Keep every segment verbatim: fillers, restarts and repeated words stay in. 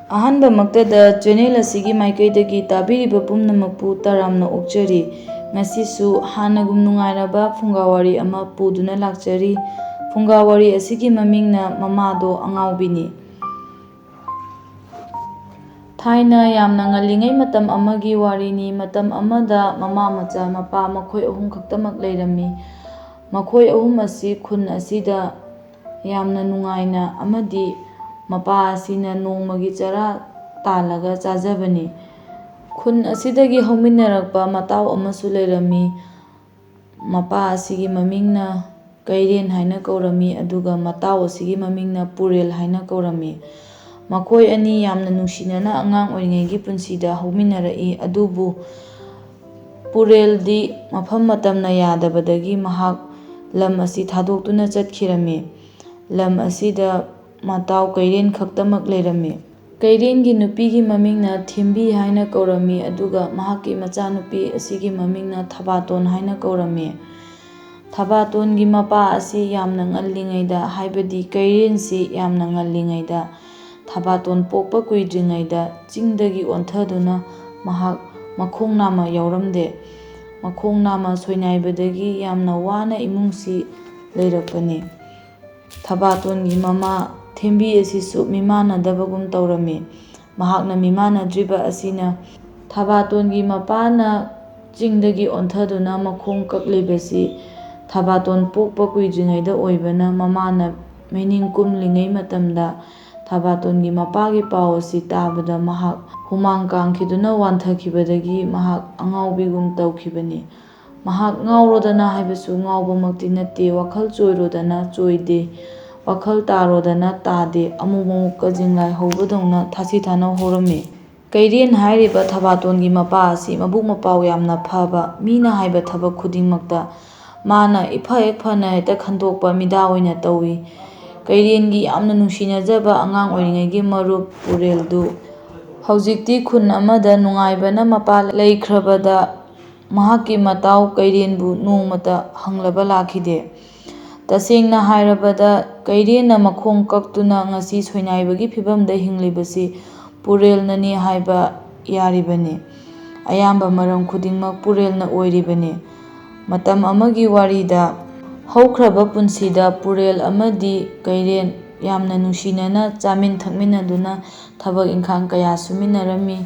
ꯑꯍꯥꯟꯕꯃꯛꯇꯗ channel ꯑꯁꯤꯒꯤ ꯃꯥꯏꯀꯩꯗꯒꯤ ꯇꯥꯕꯤꯔꯤꯕ ꯄꯨꯝꯅꯃꯛꯄꯨ ꯇꯔꯥꯝꯅ ꯑꯣꯛꯆꯔꯤ꯫ ꯉꯁꯤꯁꯨ ꯍꯥꯟꯅꯒꯨꯝ ꯅꯨꯡꯉꯥꯏꯔꯕ ꯐꯨꯡꯒꯥ ꯋꯥꯔꯤ ꯑꯃ ꯄꯨꯗꯨꯅ ꯂꯥꯛꯆꯔꯤ꯫ ꯐꯨꯡꯒꯥ ꯋꯥꯔꯤ ꯑꯁꯤꯒꯤ ꯃꯃꯤꯡꯅ ꯃꯃꯥꯗꯣ ꯑꯉꯥꯎꯕꯤꯅꯤ꯫ ꯊꯥꯏꯅ ꯌꯥꯝꯅ ꯉꯜꯂꯤꯉꯩ ꯃꯇꯝ ꯑꯃꯒꯤ ꯋꯥꯔꯤꯅꯤ꯫ ꯃꯇꯝ ꯑꯃꯗ ꯃꯃꯥ ꯃꯆꯥ ꯃꯄꯥ ꯃꯈꯣꯏ ꯑꯍꯨꯝ ꯈꯛꯇꯃꯛ ꯂꯩꯔꯝꯃꯤ꯫ ꯃꯈꯣꯏ ꯑꯍꯨꯝ ꯑꯁꯤ ꯈꯨꯟ ꯑꯁꯤꯗ ꯌꯥꯝꯅ ꯅꯨꯡꯉꯥꯏꯅ ꯑꯃꯗꯤ ꯃꯄꯥ ꯑꯁꯤꯅ ꯅꯣꯡꯃꯒꯤ ꯆꯔꯥ ꯇꯥꯜꯂꯒ ꯆꯥꯖꯕꯅꯤ꯫ ꯈꯨꯟ ꯑꯁꯤꯗꯒꯤ ꯍꯧꯃꯤꯟꯅꯔꯛꯄ ꯃꯇꯥꯎ ꯑꯃꯁꯨ ꯂꯩꯔꯝꯃꯤ꯫ ꯃꯄꯥ ꯑꯁꯤꯒꯤ ꯃꯃꯤꯡꯅ ꯀꯩꯔꯦꯟ ꯍꯥꯏꯅ ꯀꯧꯔꯝꯃꯤ, ꯑꯗꯨꯒ ꯃꯇꯥꯎ ꯑꯁꯤꯒꯤ ꯃꯃꯤꯡꯅ ꯄꯨꯔꯦꯜ ꯍꯥꯏꯅ ꯀꯧꯔꯝꯃꯤ꯫ ꯃꯈꯣꯏ ꯑꯅꯤ ꯌꯥꯝꯅ ꯅꯨꯡꯁꯤꯅꯅ ꯑꯉꯥꯡ ꯑꯣꯏꯔꯤꯉꯩꯒꯤ ꯄꯨꯟꯁꯤꯗ ꯍꯧꯃꯤꯟꯅꯔꯛꯏ꯫ ꯑꯗꯨꯕꯨ ꯄꯨꯔꯦꯜꯗꯤ ꯃꯐꯝ ꯃꯇꯝꯅ ꯌꯥꯗꯕꯗꯒꯤ ꯃꯍꯥꯛ ꯂꯝ ꯑꯁꯤ ꯊꯥꯗꯣꯛꯇꯨꯅ ꯆꯠꯈꯤꯔꯝꯃꯤ꯫ ꯂꯝ ꯑꯁꯤꯗ ꯃꯇꯥꯎ ꯀꯩꯔꯦꯟ ꯈꯛꯇꯃꯛ ꯂꯩꯔꯝꯃꯤ꯫ ꯀꯩꯔꯦꯟꯒꯤ ꯅꯨꯄꯤꯒꯤ ꯃꯃꯤꯡꯅ ꯊꯦꯝꯕꯤ ꯍꯥꯏꯅ ꯀꯧꯔꯝꯃꯤ, ꯑꯗꯨꯒ ꯃꯍꯥꯛꯀꯤ ꯃꯆꯥꯅꯨꯄꯤ ꯑꯁꯤꯒꯤ ꯃꯃꯤꯡꯅ ꯊꯕꯥꯇꯣꯟ ꯍꯥꯏꯅ ꯀꯧꯔꯝꯃꯤ꯫ ꯊꯕꯥꯇꯣꯟꯒꯤ ꯃꯄꯥ ꯑꯁꯤ ꯌꯥꯝꯅ ꯉꯜꯂꯤꯉꯩꯗ, ꯍꯥꯏꯕꯗꯤ ꯀꯩꯔꯦꯟꯁꯤ ꯌꯥꯝꯅ ꯉꯜꯂꯤꯉꯩꯗ, ꯊꯕꯥꯇꯣꯟ ꯄꯣꯛꯄ ꯀꯨꯏꯗ꯭ꯔꯤꯉꯩꯗ ꯆꯤꯡꯗꯒꯤ ꯑꯣꯟꯊꯗꯨꯅ ꯃꯍꯥꯛ ꯃꯈꯣꯡ ꯅꯥꯝꯃ ꯌꯥꯎꯔꯝꯗꯦ꯫ ꯃꯈꯣꯡ ꯅꯥꯝꯃ ꯁꯣꯏꯅꯥꯏꯕꯗꯒꯤ ꯌꯥꯝꯅ ꯋꯥꯅ ꯏꯃꯨꯡꯁꯤ ꯂꯩꯔꯛꯄꯅꯤ꯫ ꯊꯕꯥꯇꯣꯟꯒꯤ ꯃꯃꯥ ꯊꯦꯝꯕꯤ ꯑꯁꯤꯁꯨ ꯃꯤꯃꯥꯟꯅꯗꯕꯒꯨꯝ ꯇꯧꯔꯝꯃꯤ꯫ ꯃꯍꯥꯛꯅ ꯃꯤꯃꯥꯟꯅꯗ꯭ꯔꯤꯕ ꯑꯁꯤꯅ ꯊꯕꯥꯇꯣꯟꯒꯤ ꯃꯄꯥꯅ ꯆꯤꯡꯗꯒꯤ ꯑꯣꯟꯊꯗꯨꯅ ꯃꯈꯣꯡ ꯀꯛꯂꯤꯕꯁꯤ ꯊꯕꯥꯇꯣꯟ ꯄꯣꯛꯄ ꯀꯨꯏꯗ꯭ꯔꯤꯉꯩꯗ ꯑꯣꯏꯕꯅ, ꯃꯃꯥꯅ ꯃꯩꯅꯤꯡ ꯀꯨꯝꯂꯤꯉꯩ ꯃꯇꯝꯗ ꯊꯕꯥꯇꯣꯟꯒꯤ ꯃꯄꯥꯒꯤ ꯄꯥꯎ ꯑꯁꯤ ꯇꯥꯕꯗ ꯃꯍꯥꯛ ꯍꯨꯃꯥꯡ ꯀꯥꯡꯈꯤꯗꯨꯅ ꯋꯥꯟꯊꯈꯤꯕꯗꯒꯤ ꯃꯍꯥꯛ ꯑꯉꯥꯎꯕꯤꯒꯨꯝ ꯇꯧꯈꯤꯕꯅꯤ꯫ ꯃꯍꯥꯛ ꯉꯥꯎꯔꯣꯗꯅ ꯍꯥꯏꯕꯁꯨ ꯉꯥꯎꯕꯃꯛꯇꯤ ꯅꯠꯇꯦ, ꯋꯥꯈꯜ ꯆꯣꯏꯔꯣꯗꯅ ꯆꯣꯏꯗꯦ, ꯋꯥꯈꯜ ꯇꯥꯔꯣꯗꯅ ꯇꯥꯗꯦ, ꯑꯃꯨꯛ ꯑꯃꯨꯛ ꯀꯖꯤꯡꯂꯥꯏ ꯍꯧꯕꯗꯧꯅ ꯊꯥꯁꯤ ꯊꯥꯅꯧ ꯍꯧꯔꯝꯃꯤ꯫ ꯀꯩꯔꯦꯟ ꯍꯥꯏꯔꯤꯕ ꯊꯕꯥꯇꯣꯟꯒꯤ ꯃꯄꯥ ꯑꯁꯤ ꯃꯕꯨꯛ ꯃꯄꯥꯎ ꯌꯥꯝꯅ ꯐꯕ, ꯃꯤꯅ ꯍꯥꯏꯕ ꯊꯕꯛ ꯈꯨꯗꯤꯡꯃꯛꯇ ꯃꯥꯅ ꯏꯐ ꯍꯦꯛ ꯐꯅ ꯍꯦꯛꯇ ꯈꯟꯗꯣꯛꯄ ꯃꯤꯗꯥ ꯑꯣꯏꯅ ꯇꯧꯏ꯫ ꯀꯩꯔꯦꯟꯒꯤ ꯌꯥꯝꯅ ꯅꯨꯡꯁꯤꯅꯖꯕ ꯑꯉꯥꯡ ꯑꯣꯏꯔꯤꯉꯩꯒꯤ ꯃꯔꯨꯞ ꯄꯨꯔꯦꯜꯗꯨ ꯍꯧꯖꯤꯛꯇꯤ ꯈꯨꯟ ꯑꯃꯗ ꯅꯨꯡꯉꯥꯏꯕꯅ ꯃꯄꯥ ꯂꯩꯈ꯭ꯔꯕꯗ, ꯃꯍꯥꯛꯀꯤ ꯃꯇꯥꯎ ꯀꯩꯔꯦꯟꯕꯨ ꯅꯣꯡꯃꯇ ꯍꯪꯂꯕ ꯂꯥꯛꯈꯤꯗꯦ꯫ ꯇꯁꯦꯡꯅ ꯍꯥꯏꯔꯕꯗ, ꯀꯩꯔꯦꯟꯅ ꯃꯈꯣꯡ ꯀꯛꯇꯨꯅ ꯉꯁꯤ ꯁꯣꯏꯅꯥꯏꯕꯒꯤ ꯐꯤꯕꯝꯗ ꯍꯤꯡꯂꯤꯕꯁꯤ ꯄꯨꯔꯦꯜꯅꯅꯤ ꯍꯥꯏꯕ ꯌꯥꯔꯤꯕꯅꯤ꯫ ꯑꯌꯥꯝꯕ ꯃꯔꯝ ꯈꯨꯗꯤꯡꯃꯛ ꯄꯨꯔꯦꯜꯅ ꯑꯣꯏꯔꯤꯕꯅꯤ꯫ ꯃꯇꯝ ꯑꯃꯒꯤ ꯋꯥꯔꯤꯗ, ꯍꯧꯈ꯭ꯔꯕ ꯄꯨꯟꯁꯤꯗ ꯄꯨꯔꯦꯜ ꯑꯃꯗꯤ ꯀꯩꯔꯦꯟ ꯌꯥꯝꯅ ꯅꯨꯡꯁꯤꯅꯅ ꯆꯥꯃꯤꯟ ꯊꯛꯃꯤꯟꯅꯗꯨꯅ ꯊꯕꯛ ꯏꯪꯈꯥꯡ ꯀꯌꯥ ꯁꯨꯃꯤꯟꯅꯔꯝꯃꯤ꯫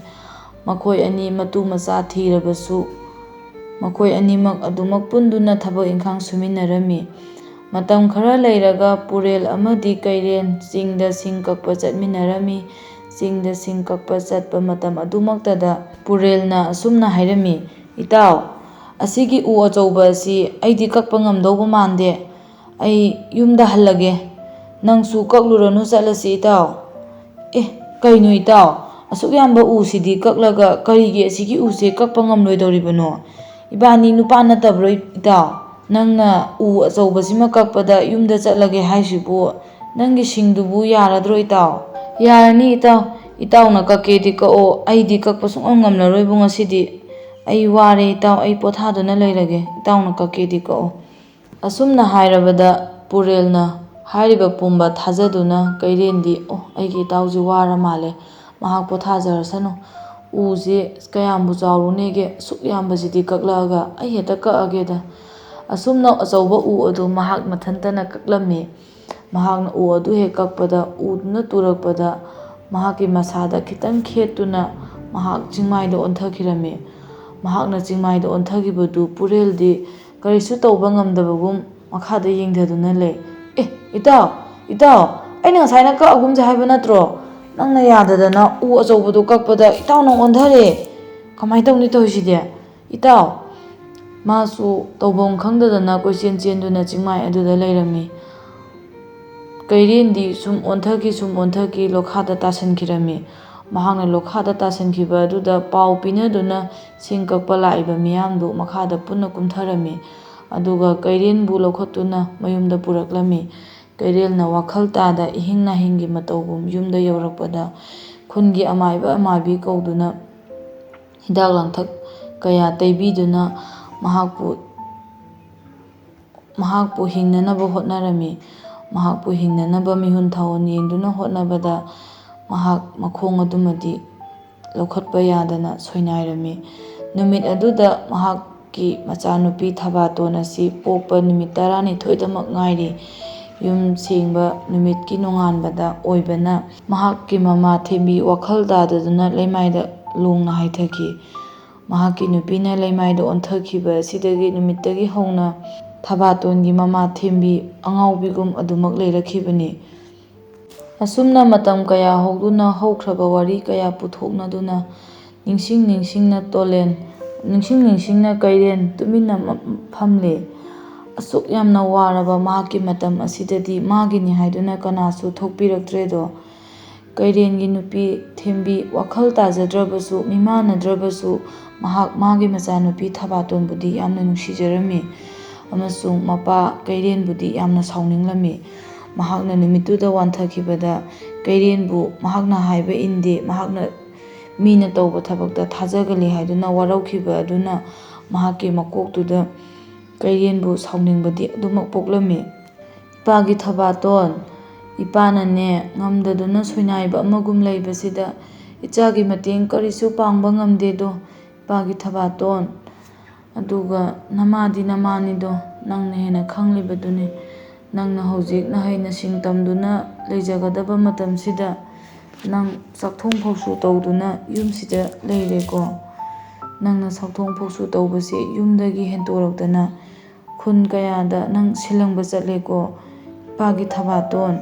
ꯃꯈꯣꯏ ꯑꯅꯤ ꯃꯇꯨ ꯃꯆꯥ ꯊꯤꯔꯕꯁꯨ, ꯃꯈꯣꯏ ꯑꯅꯤꯃꯛ ꯑꯗꯨꯃꯛ ꯄꯨꯟꯗꯨꯅ ꯊꯕꯛ ꯏꯪꯈꯥꯡ ꯁꯨꯃꯤꯟꯅꯔꯝꯃꯤ꯫ ꯃꯇꯝ ꯈꯔ ꯂꯩꯔꯒ ꯄꯨꯔꯦꯜ ꯑꯃꯗꯤ ꯀꯩꯔꯦꯟ ꯆꯤꯡꯗ ꯁꯤꯡ ꯀꯛꯄ ꯆꯠꯃꯤꯟꯅꯔꯝꯃꯤ꯫ ꯆꯤꯡꯗ ꯁꯤꯡ ꯀꯛꯄ ꯆꯠꯄ ꯃꯇꯝ ꯑꯗꯨꯃꯛꯇꯗ ꯄꯨꯔꯦꯜꯅ ꯑꯁꯨꯝꯅ ꯍꯥꯏꯔꯝꯃꯤ, "ꯏꯇꯥꯎ, ꯑꯁꯤꯒꯤ ꯎ ꯑꯆꯧꯕ ꯑꯁꯤ ꯑꯩꯗꯤ ꯀꯛꯄ ꯉꯝꯗꯧꯕ ꯃꯥꯟꯗꯦ꯫ ꯑꯩ ꯌꯨꯝꯗ ꯍꯜꯂꯒꯦ꯫ ꯅꯪꯁꯨ ꯀꯛꯂꯨꯔꯅꯨ, ꯆꯠꯂꯁꯤ ꯏꯇꯥꯎ꯫" "ꯑꯦ, ꯀꯩꯅꯣ ꯏꯇꯥꯎ? ꯑꯁꯨꯛ ꯌꯥꯝꯕ ꯎꯁꯤꯗꯤ ꯀꯛꯂꯒ ꯀꯔꯤꯒꯤ ꯑꯁꯤꯒꯤ ꯎꯁꯦ ꯀꯛꯄ ꯉꯝꯂꯣꯏꯗꯧꯔꯤꯕꯅꯣ? ꯏꯕꯥꯅꯤ ꯅꯨꯄꯥ ꯅꯠꯇꯕ꯭ꯔꯣ ꯏꯇꯥꯎ? ꯅꯪꯅ ꯎ ꯑꯆꯧꯕꯁꯤꯃ ꯀꯛꯄꯗ ꯌꯨꯝꯗ ꯆꯠꯂꯒꯦ ꯍꯥꯏꯁꯤꯕꯨ, ꯅꯪꯒꯤ ꯁꯤꯡꯗꯨꯕꯨ ꯌꯥꯔꯗ꯭ꯔꯣ ꯏꯇꯥꯎ?" "ꯌꯥꯔꯅꯤ ꯏꯇꯥꯎ꯫ ꯏꯇꯥꯎꯅ ꯀꯛꯀꯦꯗꯤ ꯀꯛꯑꯣ꯫ ꯑꯩꯗꯤ ꯀꯛꯄ ꯁꯨꯡꯉꯝ ꯉꯝꯂꯔꯣꯏꯕꯨ ꯉꯁꯤꯗꯤ꯫ ꯑꯩ ꯋꯥꯔꯦ ꯏꯇꯥꯎ, ꯑꯩ ꯄꯣꯊꯥꯗꯨꯅ ꯂꯩꯔꯒꯦ꯫ ꯏꯇꯥꯎꯅ ꯀꯛꯀꯦꯗꯤ ꯀꯛꯑꯣ꯫" ꯑꯁꯨꯝꯅ ꯍꯥꯏꯔꯕꯗ ꯄꯨꯔꯦꯜꯅ ꯍꯥꯏꯔꯤꯕ ꯄꯨꯝꯕ ꯊꯥꯖꯗꯨꯅ ꯀꯩꯔꯦꯟꯗꯤ, "ꯑꯣ, ꯑꯩꯒꯤ ꯏꯇꯥꯎꯁꯤ ꯋꯥꯔ ꯃꯥꯜꯂꯦ, ꯃꯍꯥꯛ ꯄꯣꯊꯥꯖꯔꯁꯅꯨ꯫ ꯎꯁꯦ ꯀꯌꯥꯝꯕꯨ ꯆꯥꯎꯔꯨꯅꯦꯒꯦ, ꯑꯁꯨꯛ ꯌꯥꯝꯕꯁꯤꯗꯤ ꯀꯛꯂꯛꯑꯒ ꯑꯩ ꯍꯦꯛꯇ ꯀꯛꯑꯒꯦꯗ꯫" ꯑꯁꯨꯝꯅ ꯑꯆꯧꯕ ꯎ ꯑꯗꯨ ꯃꯍꯥꯛ ꯃꯊꯟꯇꯅ ꯀꯛꯂꯝꯃꯤ꯫ ꯃꯍꯥꯛꯅ ꯎ ꯑꯗꯨ ꯍꯦꯛ ꯀꯛꯄꯗ, ꯎꯗꯨꯅ ꯇꯨꯔꯛꯄꯗ ꯃꯍꯥꯛꯀꯤ ꯃꯁꯥꯗ ꯈꯤꯇꯪ ꯈꯦꯠꯇꯨꯅ ꯃꯍꯥꯛ ꯆꯤꯡꯃꯥꯏꯗ ꯑꯣꯟꯊꯈꯤꯔꯝꯃꯤ꯫ ꯃꯍꯥꯛꯅ ꯆꯤꯡꯃꯥꯏꯗ ꯑꯣꯟꯊꯈꯤꯕꯗꯨ ꯄꯨꯔꯦꯜꯗꯤ ꯀꯔꯤꯁꯨ ꯇꯧꯕ ꯉꯝꯗꯕꯒꯨꯝ ꯃꯈꯥꯗ ꯌꯦꯡꯊꯗꯨꯅ ꯂꯩ꯫ "ꯑꯦ, ꯏꯇꯥꯎ, ꯏꯇꯥꯎ, ꯑꯩꯅ ꯉꯁꯥꯏꯅ ꯀꯛꯑꯒꯨꯝꯁꯦ ꯍꯥꯏꯕ ꯅꯠꯇ꯭ꯔꯣ? ꯅꯪꯅ ꯌꯥꯗꯗꯅ ꯎ ꯑꯆꯧꯕꯗꯨ ꯀꯛꯄꯗ ꯏꯇꯥꯎꯅ ꯑꯣꯟꯊꯔꯦ꯫ ꯀꯃꯥꯏꯅ ꯇꯧꯅꯤ ꯇꯧꯔꯤꯁꯤꯗꯤ? ꯏꯇꯥꯎ!" ꯃꯥꯁꯨ ꯇꯧꯐꯝ ꯈꯪꯗꯗꯅ ꯀꯣꯏꯆꯦꯟ ꯆꯦꯟꯗꯨꯅ ꯆꯤꯡꯃꯥꯏ ꯑꯗꯨꯗ ꯂꯩꯔꯝꯃꯤ꯫ ꯀꯩꯔꯦꯟꯗꯤ ꯁꯨꯝ ꯑꯣꯟꯊꯈꯤ, ꯁꯨꯝ ꯑꯣꯟꯊꯈꯤ, ꯂꯣꯈꯥꯗ ꯇꯥꯁꯟꯈꯤꯔꯝꯃꯤ꯫ ꯃꯍꯥꯛꯅ ꯂꯣꯈꯥꯗ ꯇꯥꯁꯟꯈꯤꯕ ꯑꯗꯨꯗ ꯄꯥꯎ ꯄꯤꯅꯗꯨꯅ ꯁꯤꯡ ꯀꯛꯄ ꯂꯥꯛꯏꯕ ꯃꯤꯌꯥꯝꯗꯨ ꯃꯈꯥꯗ ꯄꯨꯟꯅ ꯀꯨꯝꯊꯔꯝꯃꯤ꯫ ꯑꯗꯨꯒ ꯀꯩꯔꯦꯟꯕꯨ ꯂꯧꯈꯠꯇꯨꯅ ꯃꯌꯨꯝꯗ ꯄꯨꯔꯛꯂꯝꯃꯤ꯫ ꯀꯩꯔꯦꯜꯅ ꯋꯥꯈꯜ ꯇꯥꯗ ꯏꯍꯤꯡ ꯅꯥꯍꯤꯡꯒꯤ ꯃꯇꯧꯒꯨꯝ ꯌꯨꯝꯗ ꯌꯧꯔꯛꯄꯗ ꯈꯨꯟꯒꯤ ꯑꯃꯥꯏꯕ ꯑꯃꯥꯏꯕꯤ ꯀꯧꯗꯨꯅ ꯍꯤꯗꯥꯛ ꯂꯥꯡꯊꯛ ꯀꯌꯥ ꯇꯩꯕꯤꯗꯨꯅ ꯃꯍꯥꯛꯄꯨ, ꯃꯍꯥꯛꯄꯨ ꯍꯤꯡꯅꯅꯕ ꯍꯣꯠꯅꯔꯝꯃꯤ꯫ ꯃꯍꯥꯛꯄꯨ ꯍꯤꯡꯅꯅꯕ ꯃꯤꯍꯨꯟ ꯊꯥꯍꯨꯟ ꯌꯦꯡꯗꯨꯅ ꯍꯣꯠꯅꯕꯗ ꯃꯍꯥꯛ ꯃꯈꯣꯡ ꯑꯗꯨꯃꯗꯤ ꯂꯧꯈꯠꯄ ꯌꯥꯗꯅ ꯁꯣꯏꯅꯥꯏꯔꯝꯃꯤ꯫ ꯅꯨꯃꯤꯠ ꯑꯗꯨꯗ ꯃꯍꯥꯛꯀꯤ ꯃꯆꯥꯅꯨꯄꯤ ꯊꯕꯥꯇꯣꯟ ꯑꯁꯤ ꯄꯣꯛꯄ ꯅꯨꯃꯤꯠ ꯇꯔꯥꯅꯤꯊꯣꯏꯗꯃꯛ ꯉꯥꯏꯔꯤ꯫ ꯌꯨꯝ ꯁꯦꯡꯕ ꯅꯨꯃꯤꯠꯀꯤ ꯅꯣꯡꯉꯥꯟꯕꯗ ꯑꯣꯏꯕꯅ ꯃꯍꯥꯛꯀꯤ ꯃꯃꯥ ꯊꯦꯝꯕꯤ ꯋꯥꯈꯜ ꯇꯥꯗꯗꯨꯅ ꯂꯩꯃꯥꯏꯗ ꯂꯣꯡꯅ ꯍꯥꯏꯊꯈꯤ꯫ ꯃꯍꯥꯛꯀꯤ ꯅꯨꯄꯤꯅ ꯂꯩꯃꯥꯏꯗ ꯑꯣꯟꯊꯈꯤꯕ ꯑꯁꯤꯗꯒꯤ ꯅꯨꯃꯤꯠꯇꯒꯤ ꯍꯧꯅ ꯊꯕꯥꯇꯣꯟꯒꯤ ꯃꯃꯥ ꯊꯦꯝꯕꯤ ꯑꯉꯥꯎꯕꯤꯒꯨꯝ ꯑꯗꯨꯃꯛ ꯂꯩꯔꯛꯈꯤꯕꯅꯤ꯫ ꯑꯁꯨꯝꯅ ꯃꯇꯝ ꯀꯌꯥ ꯍꯧꯗꯨꯅ ꯍꯧꯈ꯭ꯔꯕ ꯋꯥꯔꯤ ꯀꯌꯥ ꯄꯨꯊꯣꯛꯅꯗꯨꯅ ꯅꯤꯡꯁꯤꯡ ꯅꯤꯡꯁꯤꯡꯅ ꯇꯣꯂꯦꯟ, ꯅꯤꯡꯁꯤꯡ ꯅꯤꯡꯁꯤꯡꯅ ꯀꯩꯔꯦꯟ ꯇꯨꯃꯤꯟꯅ ꯃ-, ꯐꯝꯂꯤ꯫ ꯑꯁꯨꯛ ꯌꯥꯝꯅ ꯋꯥꯔꯕ ꯃꯍꯥꯛꯀꯤ ꯃꯇꯝ ꯑꯁꯤꯗꯗꯤ ꯃꯥꯒꯤꯅꯤ ꯍꯥꯏꯗꯨꯅ ꯀꯅꯥꯁꯨ ꯊꯣꯛꯄꯤꯔꯛꯇ꯭ꯔꯦꯗꯣ꯫ ꯀꯩꯔꯦꯟꯒꯤ ꯅꯨꯄꯤ ꯊꯦꯝꯕꯤ ꯋꯥꯈꯜ ꯇꯥꯖꯗ꯭ꯔꯕꯁꯨ, ꯃꯤꯃꯥꯟꯅꯗ꯭ꯔꯕꯁꯨ, ꯃꯍꯥꯛ ꯃꯥꯒꯤ ꯃꯆꯥꯅꯨꯄꯤ ꯊꯕꯥꯇꯣꯟꯕꯨꯗꯤ ꯌꯥꯝꯅ ꯅꯨꯡꯁꯤꯖꯔꯝꯃꯤ ꯑꯃꯁꯨꯡ ꯃꯄꯥ ꯀꯩꯔꯦꯟꯕꯨꯗꯤ ꯌꯥꯝꯅ ꯁꯥꯎꯅꯤꯡꯂꯝꯃꯤ꯫ ꯃꯍꯥꯛꯅ ꯅꯨꯃꯤꯠꯇꯨꯗ ꯋꯥꯟꯊꯈꯤꯕꯗ ꯀꯩꯔꯦꯟꯕꯨ ꯃꯍꯥꯛꯅ ꯍꯥꯏꯕ ꯏꯟꯗꯦ, ꯃꯍꯥꯛꯅ ꯃꯤꯅ ꯇꯧꯕ ꯊꯕꯛꯇ ꯊꯥꯖꯒꯜꯂꯤ ꯍꯥꯏꯗꯨꯅ ꯋꯥꯔꯧꯈꯤꯕ ꯑꯗꯨꯅ ꯃꯍꯥꯛꯀꯤ ꯃꯀꯣꯛꯇꯨꯗ ꯀꯩꯔꯦꯟꯕꯨ ꯁꯥꯎꯅꯤꯡꯕꯗꯤ ꯑꯗꯨꯃꯛ ꯄꯣꯛꯂꯝꯃꯤ꯫ ꯏꯄꯥꯒꯤ ꯊꯕꯥꯇꯣꯟ, ꯏꯄꯥꯅꯅꯦ ꯉꯝꯗꯗꯨꯅ ꯁꯣꯏꯅꯥꯏꯕ ꯑꯃꯒꯨꯝ ꯂꯩꯕꯁꯤꯗ ꯏꯆꯥꯒꯤ ꯃꯇꯦꯡ ꯀꯔꯤꯁꯨ ꯄꯥꯡꯕ ꯉꯝꯗꯦꯗꯣ, ꯏꯄꯥꯒꯤ ꯊꯕꯥꯇꯣꯟ꯫ ꯑꯗꯨꯒ ꯅꯃꯥꯗꯤ ꯅꯃꯥꯅꯤꯗꯣ, ꯅꯪꯅ ꯍꯦꯟꯅ ꯈꯪꯂꯤꯕꯗꯨꯅꯤ꯫ ꯅꯪꯅ ꯍꯧꯖꯤꯛ ꯅꯍꯩ ꯅꯁꯤꯡ ꯇꯝꯗꯨꯅ ꯂꯩꯖꯒꯗꯕ ꯃꯇꯝꯁꯤꯗ ꯅꯪ ꯆꯥꯛꯊꯣꯡ ꯐꯥꯎꯁꯨ ꯇꯧꯗꯨꯅ ꯌꯨꯝꯁꯤꯗ ꯂꯩꯔꯦꯀꯣ꯫ ꯅꯪꯅ ꯆꯥꯛꯊꯣꯡ ꯐꯥꯎꯁꯨ ꯇꯧꯕꯁꯦ ꯌꯨꯝꯗꯒꯤ ꯍꯦꯟꯇꯣꯔꯛꯇꯅ ꯈꯨꯟ ꯀꯌꯥꯗ ꯅꯪ ꯁꯤꯜꯂꯪꯕ ꯆꯠꯂꯦꯀꯣ꯫ ꯏꯄꯥꯒꯤ ꯊꯕꯥꯇꯣꯟ,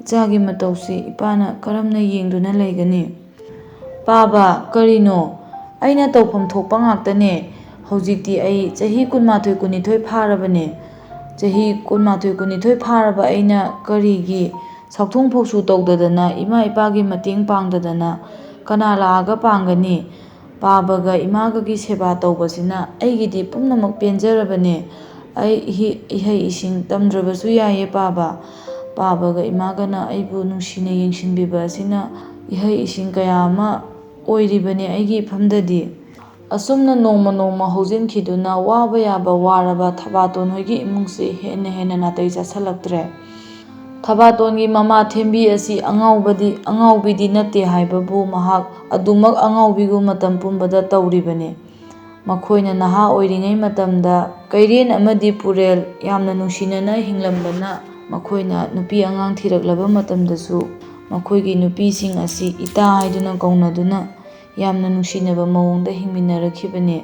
ꯏꯆꯥꯒꯤ ꯃꯇꯧꯁꯤ ꯏꯄꯥꯅ ꯀꯔꯝꯅ ꯌꯦꯡꯗꯨꯅ ꯂꯩꯒꯅꯤ? ꯄꯥꯕ, ꯀꯔꯤꯅꯣ? ꯑꯩꯅ ꯇꯧꯐꯝ ꯊꯣꯛꯄ ꯉꯥꯛꯇꯅꯦ꯫ ꯍꯧꯖꯤꯛꯇꯤ ꯑꯩ ꯆꯍꯤ ꯀꯨꯟꯃꯥꯊꯣꯏ ꯀꯨꯟꯅꯤꯊꯣꯏ ꯐꯥꯔꯕꯅꯦ꯫ ꯆꯍꯤ ꯀꯨꯟꯃꯥꯊꯣꯏ ꯀꯨꯟꯅꯤꯊꯣꯏ ꯐꯥꯔꯕ ꯑꯩꯅ ꯀꯔꯤꯒꯤ ꯆꯥꯛꯊꯣꯡ ꯐꯥꯎꯁꯨ ꯇꯧꯗꯗꯅ ꯏꯃꯥ ꯏꯄꯥꯒꯤ ꯃꯇꯦꯡ ꯄꯥꯡꯗꯗꯅ ꯀꯅꯥ ꯂꯥꯛꯑꯒ ꯄꯥꯡꯒꯅꯤ? ꯄꯥꯕꯒ ꯏꯃꯥꯒꯒꯤ ꯁꯦꯕꯥ ꯇꯧꯕꯁꯤꯅ ꯑꯩꯒꯤꯗꯤ ꯄꯨꯝꯅꯃꯛ ꯄꯦꯟꯖꯔꯕꯅꯦ꯫ ꯑꯩ ꯏꯍꯤ-, ꯏꯍꯩ ꯏꯁꯤꯡ ꯇꯝꯗ꯭ꯔꯕꯁꯨ ꯌꯥꯏꯌꯦ ꯄꯥꯕ꯫ ꯄꯥꯕꯒ ꯏꯃꯥꯒꯅ ꯑꯩꯕꯨ ꯅꯨꯡꯁꯤꯅ ꯌꯦꯡꯁꯤꯟꯕꯤꯕ ꯑꯁꯤꯅ ꯏꯍꯩ ꯏꯁꯤꯡ ꯀꯌꯥ ꯑꯃ ꯑꯣꯏꯔꯤꯕꯅꯦ ꯑꯩꯒꯤ ꯏꯐꯝꯗꯗꯤ꯫ ꯑꯁꯨꯝꯅ ꯅꯣꯡꯃ ꯅꯣꯡꯃ ꯍꯧꯖꯤꯟꯈꯤꯗꯨꯅ ꯋꯥꯕ ꯌꯥꯕ ꯋꯥꯔꯕ ꯊꯕꯥꯇꯣꯟ ꯍꯣꯏꯒꯤ ꯏꯃꯨꯡꯁꯦ ꯍꯦꯟꯅ ꯍꯦꯟꯅ ꯅꯥꯇꯩ ꯆꯥꯁꯤꯜꯂꯛꯇ꯭ꯔꯦ꯫ ꯊꯕꯥꯇꯣꯟꯒꯤ ꯃꯃꯥ ꯊꯦꯝꯕꯤ ꯑꯁꯤ ꯑꯉꯥꯎꯕꯗꯤ, ꯑꯉꯥꯎꯕꯤꯗꯤ ꯅꯠꯇꯦ ꯍꯥꯏꯕꯕꯨ ꯃꯍꯥꯛ ꯑꯗꯨꯃꯛ ꯑꯉꯥꯎꯕꯤꯒꯨꯝ ꯃꯇꯝ ꯄꯨꯝꯕꯗ ꯇꯧꯔꯤꯕꯅꯤ꯫ ꯃꯈꯣꯏꯅ ꯅꯍꯥ ꯑꯣꯏꯔꯤꯉꯩ ꯃꯇꯝꯗ ꯀꯩꯔꯦꯟ ꯑꯃꯗꯤ ꯄꯨꯔꯦꯜ ꯌꯥꯝꯅ ꯅꯨꯡꯁꯤꯅꯅ ꯍꯤꯡꯂꯝꯕꯅ, ꯃꯈꯣꯏꯅ ꯅꯨꯄꯤ ꯑꯉꯥꯡ ꯊꯤꯔꯛꯂꯕ ꯃꯇꯝꯗꯁꯨ ꯃꯈꯣꯏꯒꯤ ꯅꯨꯄꯤꯁꯤꯡ ꯑꯁꯤ ꯏꯇꯥ ꯍꯥꯏꯗꯨꯅ ꯀꯧꯅꯗꯨꯅ ꯌꯥꯝꯅ ꯅꯨꯡꯁꯤꯅꯕ ꯃꯑꯣꯡꯗ ꯍꯤꯡꯃꯤꯟꯅꯔꯛꯈꯤꯕꯅꯤ꯫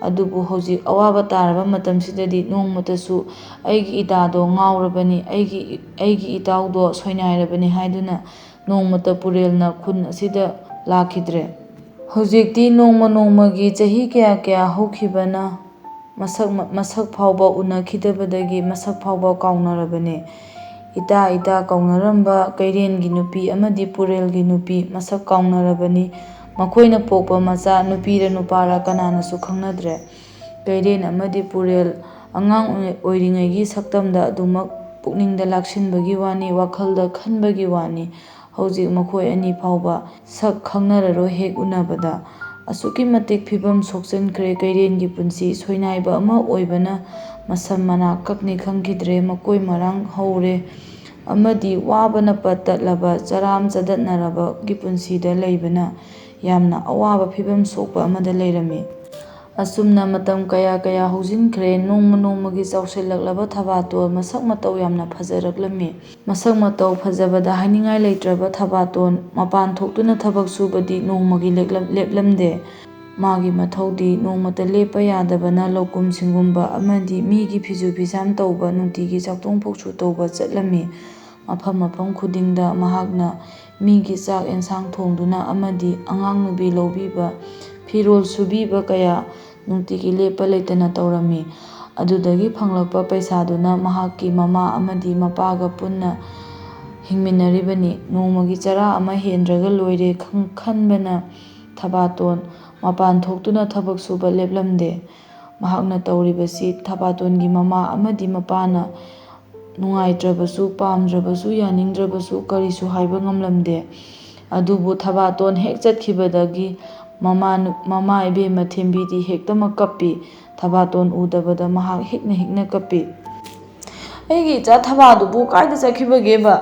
ꯑꯗꯨꯕꯨ ꯍꯧꯖꯤꯛ ꯑꯋꯥꯕ ꯇꯥꯔꯕ ꯃꯇꯝꯁꯤꯗꯗꯤ ꯅꯣꯡꯃꯇꯁꯨ "ꯑꯩꯒꯤ ꯏꯇꯥꯗꯣ ꯉꯥꯎꯔꯕꯅꯤ, ꯑꯩꯒꯤ, ꯑꯩꯒꯤ ꯏꯇꯥꯎꯗꯣ ꯁꯣꯏꯅꯥꯏꯔꯕꯅꯤ" ꯍꯥꯏꯗꯨꯅ ꯅꯣꯡꯃꯇ ꯄꯨꯔꯦꯜꯅ ꯈꯨꯟ ꯑꯁꯤꯗ ꯂꯥꯛꯈꯤꯗ꯭ꯔꯦ꯫ ꯍꯧꯖꯤꯛꯇꯤ ꯅꯣꯡꯃ ꯅꯣꯡꯃꯒꯤ ꯆꯍꯤ ꯀꯌꯥ ꯀꯌꯥ ꯍꯧꯈꯤꯕꯅ ꯃꯁꯛ, ꯃꯁꯛ ꯐꯥꯎꯕ ꯎꯅꯈꯤꯗꯕꯗꯒꯤ ꯃꯁꯛ ꯐꯥꯎꯕ ꯀꯥꯎꯅꯔꯕꯅꯤ꯫ ꯏꯇꯥ ꯏꯇꯥ ꯀꯧꯅꯔꯝꯕ ꯀꯩꯔꯦꯟꯒꯤ ꯅꯨꯄꯤ ꯑꯃꯗꯤ ꯄꯨꯔꯦꯜꯒꯤ ꯅꯨꯄꯤ ꯃꯁꯛ ꯀꯥꯎꯅꯔꯕꯅꯤ꯫ ꯃꯈꯣꯏꯅ ꯄꯣꯛꯄ ꯃꯆꯥ ꯅꯨꯄꯤꯔ ꯅꯨꯄꯥꯔ ꯀꯅꯥꯅꯁꯨ ꯈꯪꯅꯗ꯭ꯔꯦ꯫ ꯀꯩꯔꯦꯟ ꯑꯃꯗꯤ ꯄꯨꯔꯦꯜ ꯑꯉꯥꯡ ꯑꯣꯏꯔꯤꯉꯩꯒꯤ ꯁꯛꯇꯝꯗ ꯑꯗꯨꯃꯛ ꯄꯨꯛꯅꯤꯡꯗ ꯂꯥꯛꯁꯤꯟꯕꯒꯤ ꯋꯥꯅꯤ, ꯋꯥꯈꯜꯗ ꯈꯟꯕꯒꯤ ꯋꯥꯅꯤ꯫ ꯍꯧꯖꯤꯛ ꯃꯈꯣꯏ ꯑꯅꯤ ꯐꯥꯎꯕ ꯁꯛ ꯈꯪꯅꯔꯔꯣꯏ ꯍꯦꯛ ꯎꯅꯕꯗ꯫ ꯑꯁꯨꯛꯀꯤ ꯃꯇꯤꯛ ꯐꯤꯕꯝ ꯁꯣꯛꯆꯟꯈ꯭ꯔꯦ ꯀꯩꯔꯦꯟꯒꯤ ꯄꯨꯟꯁꯤ꯫ ꯁꯣꯏꯅꯥꯏꯕ ꯑꯃ ꯑꯣꯏꯕꯅ ꯃꯁꯝ ꯃꯅꯥ ꯀꯛꯅꯤ ꯈꯪꯈꯤꯗ꯭ꯔꯦ, ꯃꯀꯣꯏ ꯃꯔꯥꯡ ꯍꯧꯔꯦ ꯑꯃꯗꯤ ꯋꯥꯕꯅ ꯄꯠ ꯇꯠꯂꯕ ꯆꯔꯥꯝ ꯆꯗꯠꯅꯔꯕꯒꯤ ꯄꯨꯟꯁꯤꯗ ꯂꯩꯕꯅ ꯌꯥꯝꯅ ꯑꯋꯥꯕ ꯐꯤꯕꯝ ꯁꯣꯛꯄ ꯑꯃꯗ ꯂꯩꯔꯝꯃꯤ꯫ ꯑꯁꯨꯝꯅ ꯃꯇꯝ ꯀꯌꯥ ꯀꯌꯥ ꯍꯧꯖꯤꯟꯈ꯭ꯔꯦ꯫ ꯅꯣꯡꯃ ꯅꯣꯡꯃꯒꯤ ꯆꯥꯎꯁꯤꯜꯂꯛꯂꯕ ꯊꯕꯥꯇꯣꯟ ꯃꯁꯛ ꯃꯇꯧ ꯌꯥꯝꯅ ꯐꯖꯔꯛꯂꯝꯃꯤ꯫ ꯃꯁꯛ ꯃꯇꯧ ꯐꯖꯕꯗ ꯍꯥꯏꯅꯤꯡꯉꯥꯏ ꯂꯩꯇ꯭ꯔꯕ ꯊꯕꯥꯇꯣꯟ ꯃꯄꯥꯟ ꯊꯣꯛꯇꯨꯅ ꯊꯕꯛ ꯁꯨꯕꯗꯤ ꯅꯣꯡꯃꯒꯤ ꯂꯦꯞꯂꯝ-, ꯂꯦꯞꯂꯝꯗꯦ꯫ ꯃꯥꯒꯤ ꯃꯊꯧꯗꯤ ꯅꯣꯡꯃꯇ ꯂꯦꯞꯄ ꯌꯥꯗꯕꯅ ꯂꯧꯀꯨꯝ ꯁꯤꯡꯒꯨꯝꯕ ꯑꯃꯗꯤ ꯃꯤꯒꯤ ꯐꯤꯁꯨ ꯐꯤꯁꯥꯝ ꯇꯧꯕ, ꯅꯨꯡꯇꯤꯒꯤ ꯆꯥꯛꯊꯣꯡ ꯐꯧꯁꯨ ꯇꯧꯕ ꯆꯠꯂꯝꯃꯤ꯫ ꯃꯐꯝ ꯃꯐꯝ ꯈꯨꯗꯤꯡꯗ ꯃꯍꯥꯛꯅ ꯃꯤꯒꯤ ꯆꯥꯛ ꯑꯦꯟꯁꯥꯡ ꯊꯣꯡꯗꯨꯅ ꯑꯃꯗꯤ ꯑꯉꯥꯡ ꯅꯨꯕꯤ ꯂꯧꯕꯤꯕ, ꯐꯤꯔꯣꯜ ꯁꯨꯕꯤꯕ ꯀꯌꯥ ꯅꯨꯡꯇꯤꯒꯤ ꯂꯦꯞꯄ ꯂꯩꯇꯅ ꯇꯧꯔꯝꯃꯤ꯫ ꯑꯗꯨꯗꯒꯤ ꯐꯪꯂꯛꯄ ꯄꯩꯁꯥꯗꯨꯅ ꯃꯍꯥꯛꯀꯤ ꯃꯃꯥ ꯑꯃꯗꯤ ꯃꯄꯥꯒ ꯄꯨꯟꯅ ꯍꯤꯡꯃꯤꯟꯅꯔꯤꯕꯅꯤ꯫ ꯅꯣꯡꯃꯒꯤ ꯆꯔꯥ ꯑꯃ ꯍꯦꯟꯗ꯭ꯔꯒ ꯂꯣꯏꯔꯦ ꯈꯪ-, ꯈꯟꯕꯅ ꯊꯕꯥꯇꯣꯟ ꯃꯄꯥꯟ ꯊꯣꯛꯇꯨꯅ ꯊꯕꯛ ꯁꯨꯕ ꯂꯦꯞꯂꯝꯗꯦ꯫ ꯃꯍꯥꯛꯅ ꯇꯧꯔꯤꯕꯁꯤ ꯊꯕꯥꯇꯣꯟꯒꯤ ꯃꯃꯥ ꯑꯃꯗꯤ ꯃꯄꯥꯅ ꯅꯨꯡꯉꯥꯏꯇ꯭ꯔꯕꯁꯨ, ꯄꯥꯝꯗ꯭ꯔꯕꯁꯨ, ꯌꯥꯅꯤꯡꯗ꯭ꯔꯕꯁꯨ ꯀꯔꯤꯁꯨ ꯍꯥꯏꯕ ꯉꯝꯂꯝꯗꯦ꯫ ꯑꯗꯨꯕꯨ ꯊꯕꯥꯇꯣꯟ ꯍꯦꯛ ꯆꯠꯈꯤꯕꯗꯒꯤ ꯃꯃꯥ ꯅꯨ-, ꯃꯃꯥ ꯏꯕꯦꯝꯃ ꯊꯦꯝꯕꯤꯗꯤ ꯍꯦꯛꯇꯃꯛ ꯀꯞꯄꯤ꯫ ꯊꯕꯥꯇꯣꯟ ꯎꯗꯕꯗ ꯃꯍꯥꯛ ꯍꯤꯛꯅ ꯍꯤꯛꯅ ꯀꯞꯄꯤ꯫ ꯑꯩꯒꯤ ꯏꯆꯥ ꯊꯕꯥꯗꯨꯕꯨ ꯀꯥꯏꯗ ꯆꯠꯈꯤꯕꯒꯦꯕ?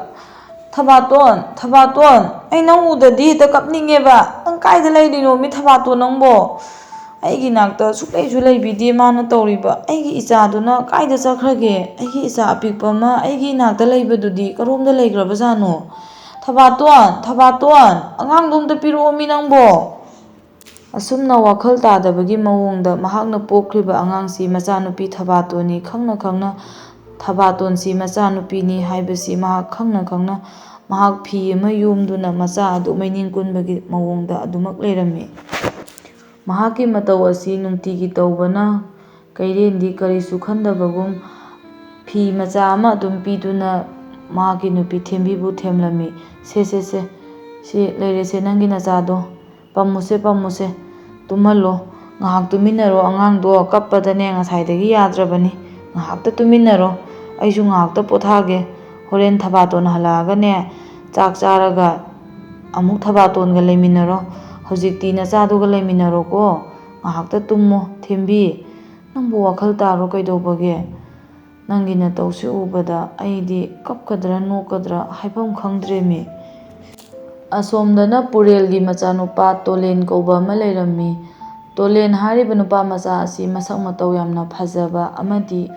ꯊꯕꯥꯇꯣꯟ, ꯊꯕꯥꯇꯣꯟ, ꯑꯩ ꯅꯪ ꯎꯗꯗꯤ ꯍꯦꯛꯇ ꯀꯞꯅꯤꯡꯉꯦꯕ꯫ ꯅꯪ ꯀꯥꯏꯗ ꯂꯩꯔꯤꯅꯣ ꯃꯤ ꯊꯕꯥꯇꯣꯟ ꯅꯪꯕꯣ? ꯑꯩꯒꯤ ꯏꯅꯥꯛꯇ ꯁꯨꯛꯂꯩꯁꯨ ꯂꯩꯕꯤꯗꯦ ꯃꯥꯅ ꯇꯧꯔꯤꯕ꯫ ꯑꯩꯒꯤ ꯏꯆꯥꯗꯨꯅ ꯀꯥꯏꯗ ꯆꯠꯈ꯭ꯔꯒꯦ? ꯑꯩꯒꯤ ꯏꯆꯥ ꯑꯄꯤꯛꯄ ꯑꯃ ꯑꯩꯒꯤ ꯏꯅꯥꯛꯇ ꯂꯩꯕꯗꯨꯗꯤ ꯀꯔꯣꯝꯗ ꯂꯩꯈ꯭ꯔꯕꯖꯥꯠꯅꯣ? ꯊꯕꯥꯇꯣꯟ, ꯊꯕꯥꯇꯣꯟ, ꯑꯉꯥꯡꯗꯣ ꯑꯝꯇ ꯄꯤꯔꯛꯑꯣ ꯃꯤ ꯅꯪꯕꯣ꯫ ꯑꯁꯨꯝꯅ ꯋꯥꯈꯜ ꯇꯥꯗꯕꯒꯤ ꯃꯑꯣꯡꯗ ꯃꯍꯥꯛꯅ ꯄꯣꯛꯈ꯭ꯔꯤꯕ ꯑꯉꯥꯡꯁꯤ ꯃꯆꯥꯅꯨꯄꯤ ꯊꯕꯥꯇꯣꯟꯅꯤ ꯈꯪꯅ ꯈꯪꯅ, ꯊꯕꯥꯇꯣꯟꯁꯤ ꯃꯆꯥꯅꯨꯄꯤꯅꯤ ꯍꯥꯏꯕꯁꯤ ꯃꯍꯥꯛ ꯈꯪꯅ ꯈꯪꯅ ꯃꯍꯥꯛ ꯐꯤ ꯑꯃ ꯌꯣꯝꯗꯨꯅ ꯃꯆꯥ ꯑꯗꯨ ꯃꯩꯅꯤꯡ ꯀꯨꯟꯕꯒꯤ ꯃꯑꯣꯡꯗ ꯑꯗꯨꯃꯛ ꯂꯩꯔꯝꯃꯤ꯫ ꯃꯍꯥꯛꯀꯤ ꯃꯇꯧ ꯑꯁꯤ ꯅꯨꯡꯇꯤꯒꯤ ꯇꯧꯕꯅ ꯀꯩꯔꯦꯟꯗꯤ ꯀꯔꯤꯁꯨ ꯈꯟꯗꯕꯒꯨꯝ ꯐꯤ ꯃꯆꯥ ꯑꯃ ꯑꯗꯨꯝ ꯄꯤꯗꯨꯅ ꯃꯍꯥꯛꯀꯤ ꯅꯨꯄꯤ ꯊꯦꯝꯕꯤꯕꯨ ꯊꯦꯝꯂꯝꯃꯤ꯫ "ꯁꯦ, ꯁꯦ, ꯁꯦ, ꯁꯤ ꯂꯩꯔꯦꯁꯦ ꯅꯪꯒꯤ ꯅꯆꯥꯗꯣ꯫ ꯄꯝꯃꯨꯁꯦ, ꯄꯝꯃꯨꯁꯦ꯫ ꯇꯨꯝꯍꯜꯂꯣ꯫ ꯉꯥꯏꯍꯥꯛ ꯇꯨꯃꯤꯟꯅꯔꯣ꯫ ꯑꯉꯥꯡꯗꯣ ꯀꯞꯄꯗꯅꯦ ꯉꯁꯥꯏꯗꯒꯤ ꯌꯥꯗ꯭ꯔꯕꯅꯤ꯫ ꯉꯥꯏꯍꯥꯛꯇ ꯇꯨꯃꯤꯟꯅꯔꯣ꯫ ꯑꯩꯁꯨ ꯉꯥꯏꯍꯥꯛꯇ ꯄꯣꯊꯥꯒꯦ꯫ ꯍꯣꯔꯦꯟ ꯊꯕꯥꯇꯣꯟ ꯍꯜꯂꯛꯑꯒꯅꯦ ꯆꯥꯛ ꯆꯥꯔꯒ ꯑꯃꯨꯛ ꯊꯕꯥꯇꯣꯟꯒ ꯂꯩꯃꯤꯟꯅꯔꯣ꯫ ꯍꯧꯖꯤꯛꯇꯤ ꯅꯆꯥꯗꯨꯒ ꯂꯩꯃꯤꯟꯅꯔꯣꯀꯣ꯫ ꯉꯥꯏꯍꯥꯛꯇ ꯇꯨꯝꯃꯣ꯫ ꯊꯦꯝꯕꯤ, ꯅꯪꯕꯨ ꯋꯥꯈꯜ ꯇꯥꯔꯣ ꯀꯩꯗꯧꯕꯒꯦ? ꯅꯪꯒꯤ ꯅꯇꯧꯁꯤ ꯎꯕꯗ ꯑꯩꯗꯤ ꯀꯞꯀꯗ꯭ꯔꯥ ꯅꯣꯛꯀꯗ꯭ꯔꯥ ꯍꯥꯏꯐꯝ ꯈꯪꯗ꯭ꯔꯦꯃꯤ꯫" ꯑꯁꯣꯝꯗꯅ ꯄꯨꯔꯦꯜꯒꯤ ꯃꯆꯥꯅꯨꯄꯥ ꯇꯣꯂꯦꯟ ꯀꯧꯕ ꯑꯃ ꯂꯩꯔꯝꯃꯤ꯫ ꯇꯣꯂꯦꯟ ꯍꯥꯏꯔꯤꯕ ꯅꯨꯄꯥ ꯃꯆꯥ ꯑꯁꯤ ꯃꯁꯛ ꯃꯇꯧ ꯌꯥꯝꯅ ꯐꯖꯕ ꯑꯃꯗꯤ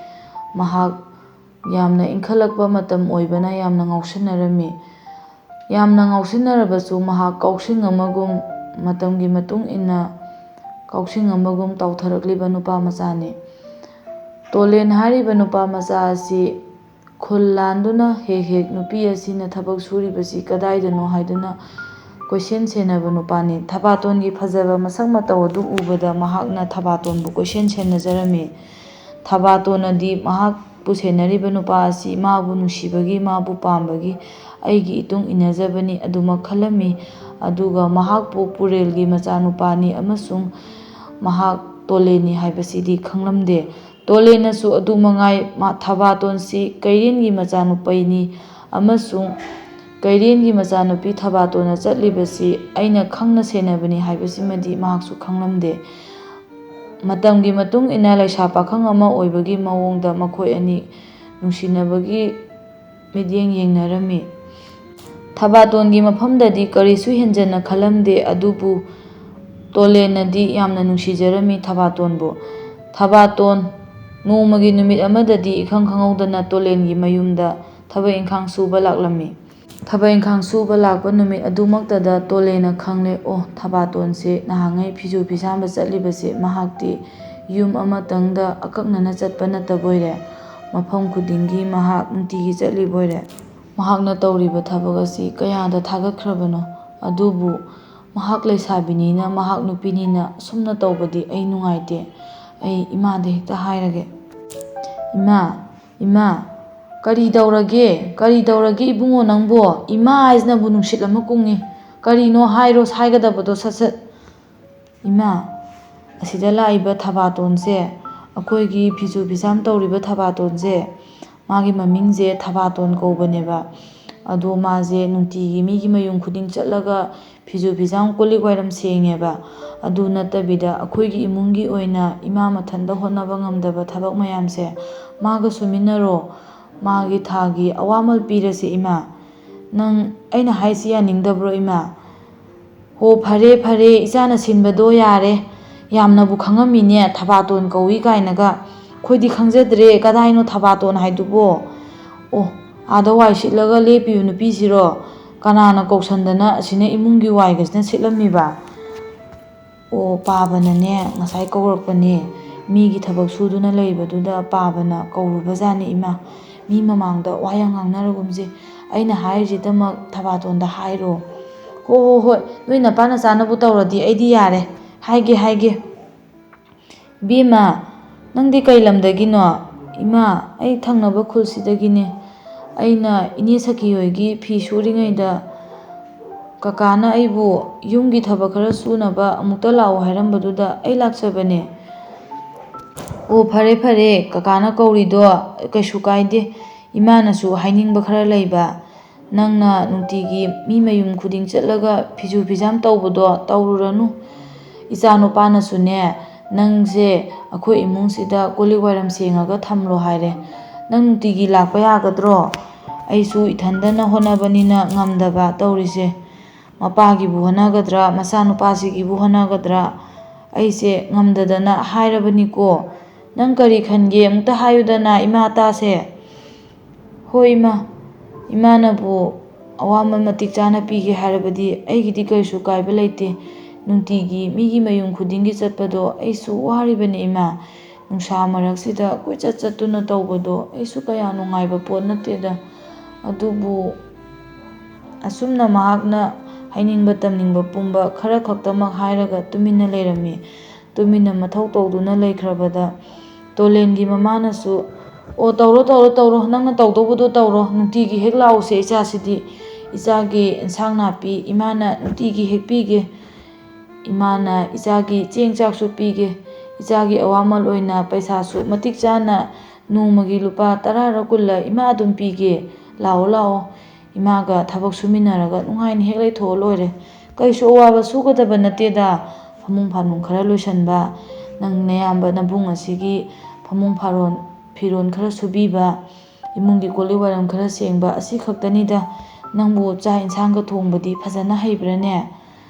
ꯃꯍꯥꯛ ꯌꯥꯝꯅ ꯏꯟꯈꯠꯂꯛꯄ ꯃꯇꯝ ꯑꯣꯏꯕꯅ ꯌꯥꯝꯅ ꯉꯥꯎꯁꯤꯟꯅꯔꯝꯃꯤ꯫ ꯌꯥꯝꯅ ꯉꯥꯎꯁꯤꯟꯅꯔꯕꯁꯨ ꯃꯍꯥꯛ ꯀꯥꯎꯁꯤꯡ ꯑꯃꯒꯨꯝ, ꯃꯇꯝꯒꯤ ꯃꯇꯨꯡ ꯏꯟꯅ ꯀꯥꯎꯁꯤꯡ ꯑꯃꯒꯨꯝ ꯇꯥꯎꯊꯔꯛꯂꯤꯕ ꯅꯨꯄꯥ ꯃꯆꯥꯅꯤ꯫ ꯇꯣꯂꯦꯟ ꯍꯥꯏꯔꯤꯕ ꯅꯨꯄꯥ ꯃꯆꯥ ꯑꯁꯤ ꯈꯨꯜ ꯂꯥꯟꯗꯨꯅ ꯍꯦꯛ ꯍꯦꯛ ꯅꯨꯄꯤ ꯑꯁꯤꯅ ꯊꯕꯛ ꯁꯨꯔꯤꯕꯁꯤ ꯀꯗꯥꯏꯗꯅꯣ ꯍꯥꯏꯗꯨꯅ ꯀꯣꯏꯁꯦꯟ ꯁꯦꯟꯅꯕ ꯅꯨꯄꯥꯅꯤ꯫ ꯊꯕꯥꯇꯣꯟꯒꯤ ꯐꯖꯕ ꯃꯁꯛ ꯃꯇꯧ ꯑꯗꯨ ꯎꯕꯗ ꯃꯍꯥꯛꯅ ꯊꯕꯥꯇꯣꯟꯕꯨ ꯀꯣꯏꯁꯦꯟ ꯁꯦꯟꯅꯖꯔꯝꯃꯤ꯫ ꯊꯕꯥꯇꯣꯟꯅꯗꯤ ꯃꯍꯥꯛꯄꯨ ꯁꯦꯟꯅꯔꯤꯕ ꯅꯨꯄꯥ ꯑꯁꯤ ꯃꯥꯕꯨ ꯅꯨꯡꯁꯤꯕꯒꯤ, ꯃꯥꯕꯨ ꯄꯥꯝꯕꯒꯤ ꯑꯩꯒꯤ ꯏꯇꯨꯡ ꯏꯟꯅꯖꯕꯅꯤ ꯑꯗꯨꯃꯛ ꯈꯜꯂꯝꯃꯤ꯫ ꯑꯗꯨꯒ ꯃꯍꯥꯛꯄꯨ ꯄꯨꯔꯦꯜꯒꯤ ꯃꯆꯥꯅꯨꯄꯥꯅꯤ ꯑꯃꯁꯨꯡ ꯃꯍꯥꯛ ꯇꯣꯂꯦꯟꯅꯤ ꯍꯥꯏꯕꯁꯤꯗꯤ ꯈꯪꯂꯝꯗꯦ꯫ ꯇꯣꯂꯦꯟꯅꯁꯨ ꯑꯗꯨ ꯃꯉꯥꯏ, ꯃꯥ-, ꯊꯕꯥꯇꯣꯟꯁꯤ ꯀꯩꯔꯦꯟꯒꯤ ꯃꯆꯥꯅꯨꯄꯤꯅꯤ ꯑꯃꯁꯨꯡ ꯀꯩꯔꯦꯟꯒꯤ ꯃꯆꯥꯅꯨꯄꯤ ꯊꯕꯥꯇꯣꯟꯅ ꯆꯠꯂꯤꯕꯁꯤ ꯑꯩꯅ ꯈꯪꯅ ꯁꯦꯟꯅꯕꯅꯤ ꯍꯥꯏꯕꯁꯤꯃꯗꯤ ꯃꯍꯥꯛꯁꯨ ꯈꯪꯂꯝꯗꯦ꯫ ꯃꯇꯝꯒꯤ ꯃꯇꯨꯡ ꯏꯟꯅ ꯂꯩꯁꯥ ꯄꯥꯈꯪ ꯑꯃ ꯑꯣꯏꯕꯒꯤ ꯃꯑꯣꯡꯗ ꯃꯈꯣꯏ ꯑꯅꯤ ꯅꯨꯡꯁꯤꯅꯕꯒꯤ ꯃꯤꯠꯌꯦꯡ ꯌꯦꯡꯅꯔꯝꯃꯤ꯫ ꯊꯕꯥꯇꯣꯟꯒꯤ ꯃꯐꯝꯗꯗꯤ ꯀꯔꯤꯁꯨ ꯍꯦꯟꯖꯟꯅ ꯈꯜꯂꯝꯗꯦ, ꯑꯗꯨꯕꯨ ꯇꯣꯂꯦꯟꯅꯗꯤ ꯌꯥꯝꯅ ꯅꯨꯡꯁꯤꯖꯔꯝꯃꯤ ꯊꯕꯥꯇꯣꯟꯕꯨ꯫ ꯊꯕꯥꯇꯣꯟ ꯅꯣꯡꯃꯒꯤ ꯅꯨꯃꯤꯠ ꯑꯃꯗꯗꯤ ꯏꯈꯪ ꯈꯪꯍꯧꯗꯅ ꯇꯣꯂꯦꯟꯒꯤ ꯃꯌꯨꯝꯗ ꯊꯕꯛ ꯏꯪꯈꯥꯡ ꯁꯨꯕ ꯂꯥꯛꯂꯝꯃꯤ꯫ ꯊꯕꯛ ꯏꯪꯈꯥꯡ ꯁꯨꯕ ꯂꯥꯛꯄ ꯅꯨꯃꯤꯠ ꯑꯗꯨꯃꯛꯇꯗ ꯇꯣꯂꯦꯟꯅ ꯈꯪꯂꯦ, ꯑꯣ, ꯊꯕꯥꯇꯣꯟꯁꯦ ꯅꯍꯥꯟꯉꯩ ꯐꯤꯁꯨ ꯐꯤꯁꯥꯝꯕ ꯆꯠꯂꯤꯕꯁꯦ ꯃꯍꯥꯛꯇꯤ ꯌꯨꯝ ꯑꯃꯇꯪꯗ ꯑꯀꯛꯅꯅ ꯆꯠꯄ ꯅꯠꯇꯕꯣꯏꯔꯦ, ꯃꯐꯝ ꯈꯨꯗꯤꯡꯒꯤ ꯃꯍꯥꯛ ꯅꯨꯡꯇꯤꯒꯤ ꯆꯠꯂꯤꯕꯣꯏꯔꯦ꯫ ꯃꯍꯥꯛꯅ ꯇꯧꯔꯤꯕ ꯊꯕꯛ ꯑꯁꯤ ꯀꯌꯥꯗ ꯊꯥꯒꯠꯈ꯭ꯔꯕꯅꯣ, ꯑꯗꯨꯕꯨ ꯃꯍꯥꯛ ꯂꯩꯁꯥꯕꯤꯅꯤꯅ, ꯃꯍꯥꯛ ꯅꯨꯄꯤꯅꯤꯅ ꯑꯁꯨꯝꯅ ꯇꯧꯕꯗꯤ ꯑꯩ ꯅꯨꯡꯉꯥꯏꯇꯦ꯫ ꯑꯩ ꯏꯃꯥꯗ ꯍꯦꯛꯇ ꯍꯥꯏꯔꯒꯦ꯫ "ꯏꯃꯥ, ꯏꯃꯥ, ꯀꯔꯤ ꯇꯧꯔꯒꯦ? ꯀꯔꯤ ꯇꯧꯔꯒꯦ ꯏꯕꯨꯡꯉꯣ ꯅꯪꯕꯣ? ꯏꯃꯥ ꯍꯥꯏꯁꯤꯅꯕꯨ ꯅꯨꯡꯁꯤꯠ ꯑꯃ ꯀꯨꯡꯉꯤ꯫ ꯀꯔꯤꯅꯣ ꯍꯥꯏꯔꯣ, ꯍꯥꯏꯒꯗꯕꯗꯣ ꯁꯠ ꯁꯠ꯫" "ꯏꯃꯥ, ꯑꯁꯤꯗ ꯂꯥꯛꯏꯕ ꯊꯕꯥꯇꯣꯟꯁꯦ, ꯑꯩꯈꯣꯏꯒꯤ ꯐꯤꯁꯨ ꯐꯤꯁꯥꯝ ꯇꯧꯔꯤꯕ ꯊꯕꯥꯇꯣꯟꯁꯦ, ꯃꯥꯒꯤ ꯃꯃꯤꯡꯁꯦ ꯊꯕꯥꯇꯣꯟ ꯀꯧꯕꯅꯦꯕ꯫ ꯑꯗꯣ ꯃꯥꯁꯦ ꯅꯨꯡꯇꯤꯒꯤ ꯃꯤꯒꯤ ꯃꯌꯨꯝ ꯈꯨꯗꯤꯡ ꯆꯠꯂꯒ ꯐꯤꯁꯨ ꯐꯤꯁꯥꯝ, ꯀꯣꯜ ꯂꯤꯛ ꯋꯥꯏꯔꯝ ꯁꯦꯡꯉꯦꯕ꯫ ꯑꯗꯨ ꯅꯠꯇꯕꯤꯗ ꯑꯩꯈꯣꯏꯒꯤ ꯏꯃꯨꯡꯒꯤ ꯑꯣꯏꯅ ꯏꯃꯥ ꯃꯊꯟꯇ ꯍꯣꯠꯅꯕ ꯉꯝꯗꯕ ꯊꯕꯛ ꯃꯌꯥꯝꯁꯦ ꯃꯥꯒ ꯁꯨꯃꯤꯟꯅꯔꯣ꯫ ꯃꯥꯒꯤ ꯊꯥꯒꯤ ꯑꯋꯥꯃꯜ ꯄꯤꯔꯁꯦ ꯏꯃꯥ꯫ ꯅꯪ ꯑꯩꯅ ꯍꯥꯏꯁꯤ ꯌꯥꯅꯤꯡꯗꯕ꯭ꯔꯣ ꯏꯃꯥ?" "ꯍꯣ, ꯐꯔꯦ, ꯐꯔꯦ, ꯏꯆꯥꯅ ꯁꯤꯟꯕꯗꯣ ꯌꯥꯔꯦ꯫ ꯌꯥꯝꯅꯕꯨ ꯈꯪꯉꯝꯃꯤꯅꯦ, ꯊꯕꯥꯇꯣꯟ ꯀꯧꯏ ꯀꯥꯏꯅꯒ꯫ ꯑꯩꯈꯣꯏꯗꯤ ꯈꯪꯖꯗ꯭ꯔꯦ, ꯀꯗꯥꯏꯅꯣ ꯊꯕꯥꯇꯣꯟ ꯍꯥꯏꯗꯨꯕꯣ? ꯑꯣ, ꯑꯥꯗ ꯋꯥꯏ ꯁꯤꯠꯂꯒ ꯂꯦꯞꯄꯤꯕ ꯅꯨꯄꯤꯁꯤꯔꯣ? ꯀꯅꯥꯅ ꯀꯧꯁꯟꯗꯅ ꯑꯁꯤꯅ ꯏꯃꯨꯡꯒꯤ ꯋꯥꯏꯒꯁꯤꯅ ꯁꯤꯠꯂꯝꯃꯤꯕ?" ꯑꯣ, ꯄꯥꯕꯅꯅꯦ, ꯉꯁꯥꯏ ꯀꯧꯔꯛꯄꯅꯦ꯫ ꯃꯤꯒꯤ ꯊꯕꯛ ꯁꯨꯗꯨꯅ ꯂꯩꯕꯗꯨꯗ ꯄꯥꯕꯅ ꯀꯧꯔꯨꯕꯖꯥꯠꯅꯤ ꯏꯃꯥ꯫ ꯃꯤ ꯃꯃꯥꯡꯗ ꯋꯥ ꯌꯥꯝ ꯉꯥꯡꯅꯔꯒꯨꯝꯁꯦ꯫ ꯑꯩꯅ ꯍꯥꯏꯔꯤꯁꯤꯗꯃꯛ ꯊꯕꯥꯇꯣꯟꯗ ꯍꯥꯏꯔꯣ꯫ "ꯍꯣ, ꯍꯣ, ꯍꯣꯏ, ꯅꯣꯏ ꯅꯄꯥ ꯅꯆꯥꯅꯕꯨ ꯇꯧꯔꯗꯤ ꯑꯩꯗꯤ ꯌꯥꯔꯦ꯫ ꯍꯥꯏꯒꯦ, ꯍꯥꯏꯒꯦ꯫" "ꯏꯕꯦꯝꯃ, ꯅꯪꯗꯤ ꯀꯩ ꯂꯝꯗꯒꯤꯅꯣ?" "ꯏꯃꯥ, ꯑꯩ ꯊꯪꯅꯕ ꯈꯨꯜꯁꯤꯗꯒꯤꯅꯦ꯫ ꯑꯩꯅ ꯏꯅꯦ ꯁꯈꯤ ꯍꯣꯏꯒꯤ ꯐꯤ ꯁꯨꯔꯤꯉꯩꯗ ꯀꯀꯥꯅ ꯑꯩꯕꯨ ꯌꯨꯝꯒꯤ ꯊꯕꯛ ꯈꯔ ꯁꯨꯅꯕ ꯑꯃꯨꯛꯇ ꯂꯥꯛꯑꯣ ꯍꯥꯏꯔꯝꯕꯗꯨꯗ ꯑꯩ ꯂꯥꯛꯆꯕꯅꯦ꯫" "ꯑꯣ, ꯐꯔꯦ, ꯐꯔꯦ, ꯀꯀꯥꯅ ꯀꯧꯔꯤꯗꯣ ꯀꯩꯁꯨ ꯀꯥꯏꯗꯦ꯫ ꯏꯃꯥꯅꯁꯨ ꯍꯥꯏꯅꯤꯡꯕ ꯈꯔ ꯂꯩꯕ꯫ ꯅꯪꯅ ꯅꯨꯡꯇꯤꯒꯤ ꯃꯤ ꯃꯌꯨꯝ ꯈꯨꯗꯤꯡ ꯆꯠꯂꯒ ꯐꯤꯁꯨ ꯐꯤꯖꯥꯝ ꯇꯧꯕꯗꯣ ꯇꯧꯔꯨꯔꯅꯨ꯫ ꯏꯆꯥ ꯅꯨꯄꯥꯅꯁꯨꯅꯦ, ꯅꯪꯁꯦ ꯑꯩꯈꯣꯏ ꯏꯃꯨꯡꯁꯤꯗ ꯀꯣꯜ ꯂꯤꯛ ꯋꯥꯏꯔꯝ ꯁꯦꯡꯉꯒ ꯊꯝꯂꯣ ꯍꯥꯏꯔꯦ꯫ ꯅꯪ ꯅꯨꯡꯇꯤꯒꯤ ꯂꯥꯛꯄ ꯌꯥꯒꯗ꯭ꯔꯣ? ꯑꯩꯁꯨ ꯏꯊꯟꯗꯅ ꯍꯣꯠꯅꯕꯅꯤꯅ ꯉꯝꯗꯕ ꯇꯧꯔꯤꯁꯦ꯫ ꯃꯄꯥꯒꯤꯕꯨ ꯍꯣꯠꯅꯒꯗ꯭ꯔꯥ, ꯃꯆꯥꯅꯨꯄꯥꯁꯤꯒꯤꯕꯨ ꯍꯣꯠꯅꯒꯗ꯭ꯔꯥ? ꯑꯩꯁꯦ ꯉꯝꯗꯗꯅ ꯍꯥꯏꯔꯕꯅꯤꯀꯣ꯫ ꯅꯪ ꯀꯔꯤ ꯈꯟꯒꯦ? ꯑꯃꯨꯛꯇ ꯍꯥꯏꯌꯨꯗꯅ, ꯏꯃꯥ ꯇꯥꯁꯦ꯫ ꯍꯣꯏ ꯏꯃꯥ, ꯏꯃꯥꯅꯕꯨ ꯑꯋꯥꯃꯟ ꯃꯇꯤꯛ ꯆꯥꯅ ꯄꯤꯒꯦ ꯍꯥꯏꯔꯕꯗꯤ ꯑꯩꯒꯤꯗꯤ ꯀꯔꯤꯁꯨ ꯀꯥꯏꯕ ꯂꯩꯇꯦ꯫ ꯅꯨꯡꯇꯤꯒꯤ ꯃꯤꯒꯤ ꯃꯌꯨꯝ ꯈꯨꯗꯤꯡꯒꯤ ꯆꯠꯄꯗꯣ ꯑꯩꯁꯨ ꯋꯥꯔꯤꯕꯅꯤ ꯏꯃꯥ꯫ ꯅꯨꯡꯁꯥ ꯃꯔꯛꯁꯤꯗ ꯀꯣꯏꯆꯠ ꯆꯠꯇꯨꯅ ꯇꯧꯕꯗꯣ ꯑꯩꯁꯨ ꯀꯌꯥ ꯅꯨꯡꯉꯥꯏꯕ ꯄꯣꯠ ꯅꯠꯇꯦꯗ꯫ ꯑꯗꯨꯕꯨ ꯑꯁꯨꯝꯅ ꯃꯍꯥꯛꯅ ꯍꯥꯏꯅꯤꯡꯕ ꯇꯝꯅꯤꯡꯕ ꯄꯨꯝꯕ ꯈꯔ ꯈꯛꯇꯃꯛ ꯍꯥꯏꯔꯒ ꯇꯨꯃꯤꯟꯅ ꯂꯩꯔꯝꯃꯤ꯫ ꯇꯨꯃꯤꯟꯅ ꯃꯊꯧ ꯇꯧꯗꯨꯅ ꯂꯩꯈ꯭ꯔꯕꯗ ꯇꯣꯂꯦꯟꯒꯤ ꯃꯃꯥꯅꯁꯨ, "ꯑꯣ, ꯇꯧꯔꯣ, ꯇꯧꯔꯣ, ꯇꯧꯔꯣ, ꯅꯪꯅ ꯇꯧꯗꯧꯕꯗꯣ ꯇꯧꯔꯣ꯫ ꯅꯨꯡꯇꯤꯒꯤ ꯍꯦꯛ ꯂꯥꯛꯎꯁꯦ ꯏꯆꯥꯁꯤꯗꯤ꯫ ꯏꯆꯥꯒꯤ ꯏꯟꯁꯥꯡ ꯅꯥꯄꯤ ꯏꯃꯥꯅ ꯅꯨꯡꯇꯤꯒꯤ ꯍꯦꯛ ꯄꯤꯒꯦ꯫ ꯏꯃꯥꯅ ꯏꯆꯥꯒꯤ ꯆꯦꯡ ꯆꯥꯛꯁꯨ ꯄꯤꯒꯦ꯫ ꯏꯆꯥꯒꯤ ꯑꯋꯥꯃꯜ ꯑꯣꯏꯅ ꯄꯩꯁꯥꯁꯨ ꯃꯇꯤꯛ ꯆꯥꯅ ꯅꯣꯡꯃꯒꯤ ꯂꯨꯄꯥ ꯇꯔꯥꯔ ꯀꯨꯜꯂ ꯏꯃꯥ ꯑꯗꯨꯝ ꯄꯤꯒꯦ꯫ ꯂꯥꯛꯑꯣ, ꯂꯥꯛꯑꯣ꯫ ꯏꯃꯥꯒ ꯊꯕꯛ ꯁꯨꯃꯤꯟꯅꯔꯒ ꯅꯨꯡꯉꯥꯏꯅ ꯍꯦꯛ ꯂꯩꯊꯣꯛꯑ ꯂꯣꯏꯔꯦ꯫ ꯀꯩꯁꯨ ꯑꯋꯥꯕ ꯁꯨꯒꯗꯕ ꯅꯠꯇꯦꯗ꯫ ꯐꯃꯨꯡ ꯐꯥꯅꯨꯡ ꯈꯔ ꯂꯣꯏꯁꯟꯕ, ꯅꯪ ꯅꯌꯥꯝꯕ ꯅꯕꯨꯡ ꯑꯁꯤꯒꯤ ꯐꯃꯨꯡ ꯐꯥꯔꯣꯟ, ꯐꯤꯔꯣꯟ ꯈꯔ ꯁꯨꯕꯤꯕ, ꯏꯃꯨꯡꯒꯤ ꯀꯣꯜꯂꯤꯛ ꯋꯥꯏꯔꯝ ꯈꯔ ꯁꯦꯡꯕ, ꯑꯁꯤ ꯈꯛꯇꯅꯤꯗ꯫ ꯅꯪꯕꯨ ꯆꯥꯛ ꯏꯟꯁꯥꯡꯒ ꯊꯣꯡꯕꯗꯤ ꯐꯖꯅ ꯍꯩꯕ꯭ꯔꯥꯅꯦ?"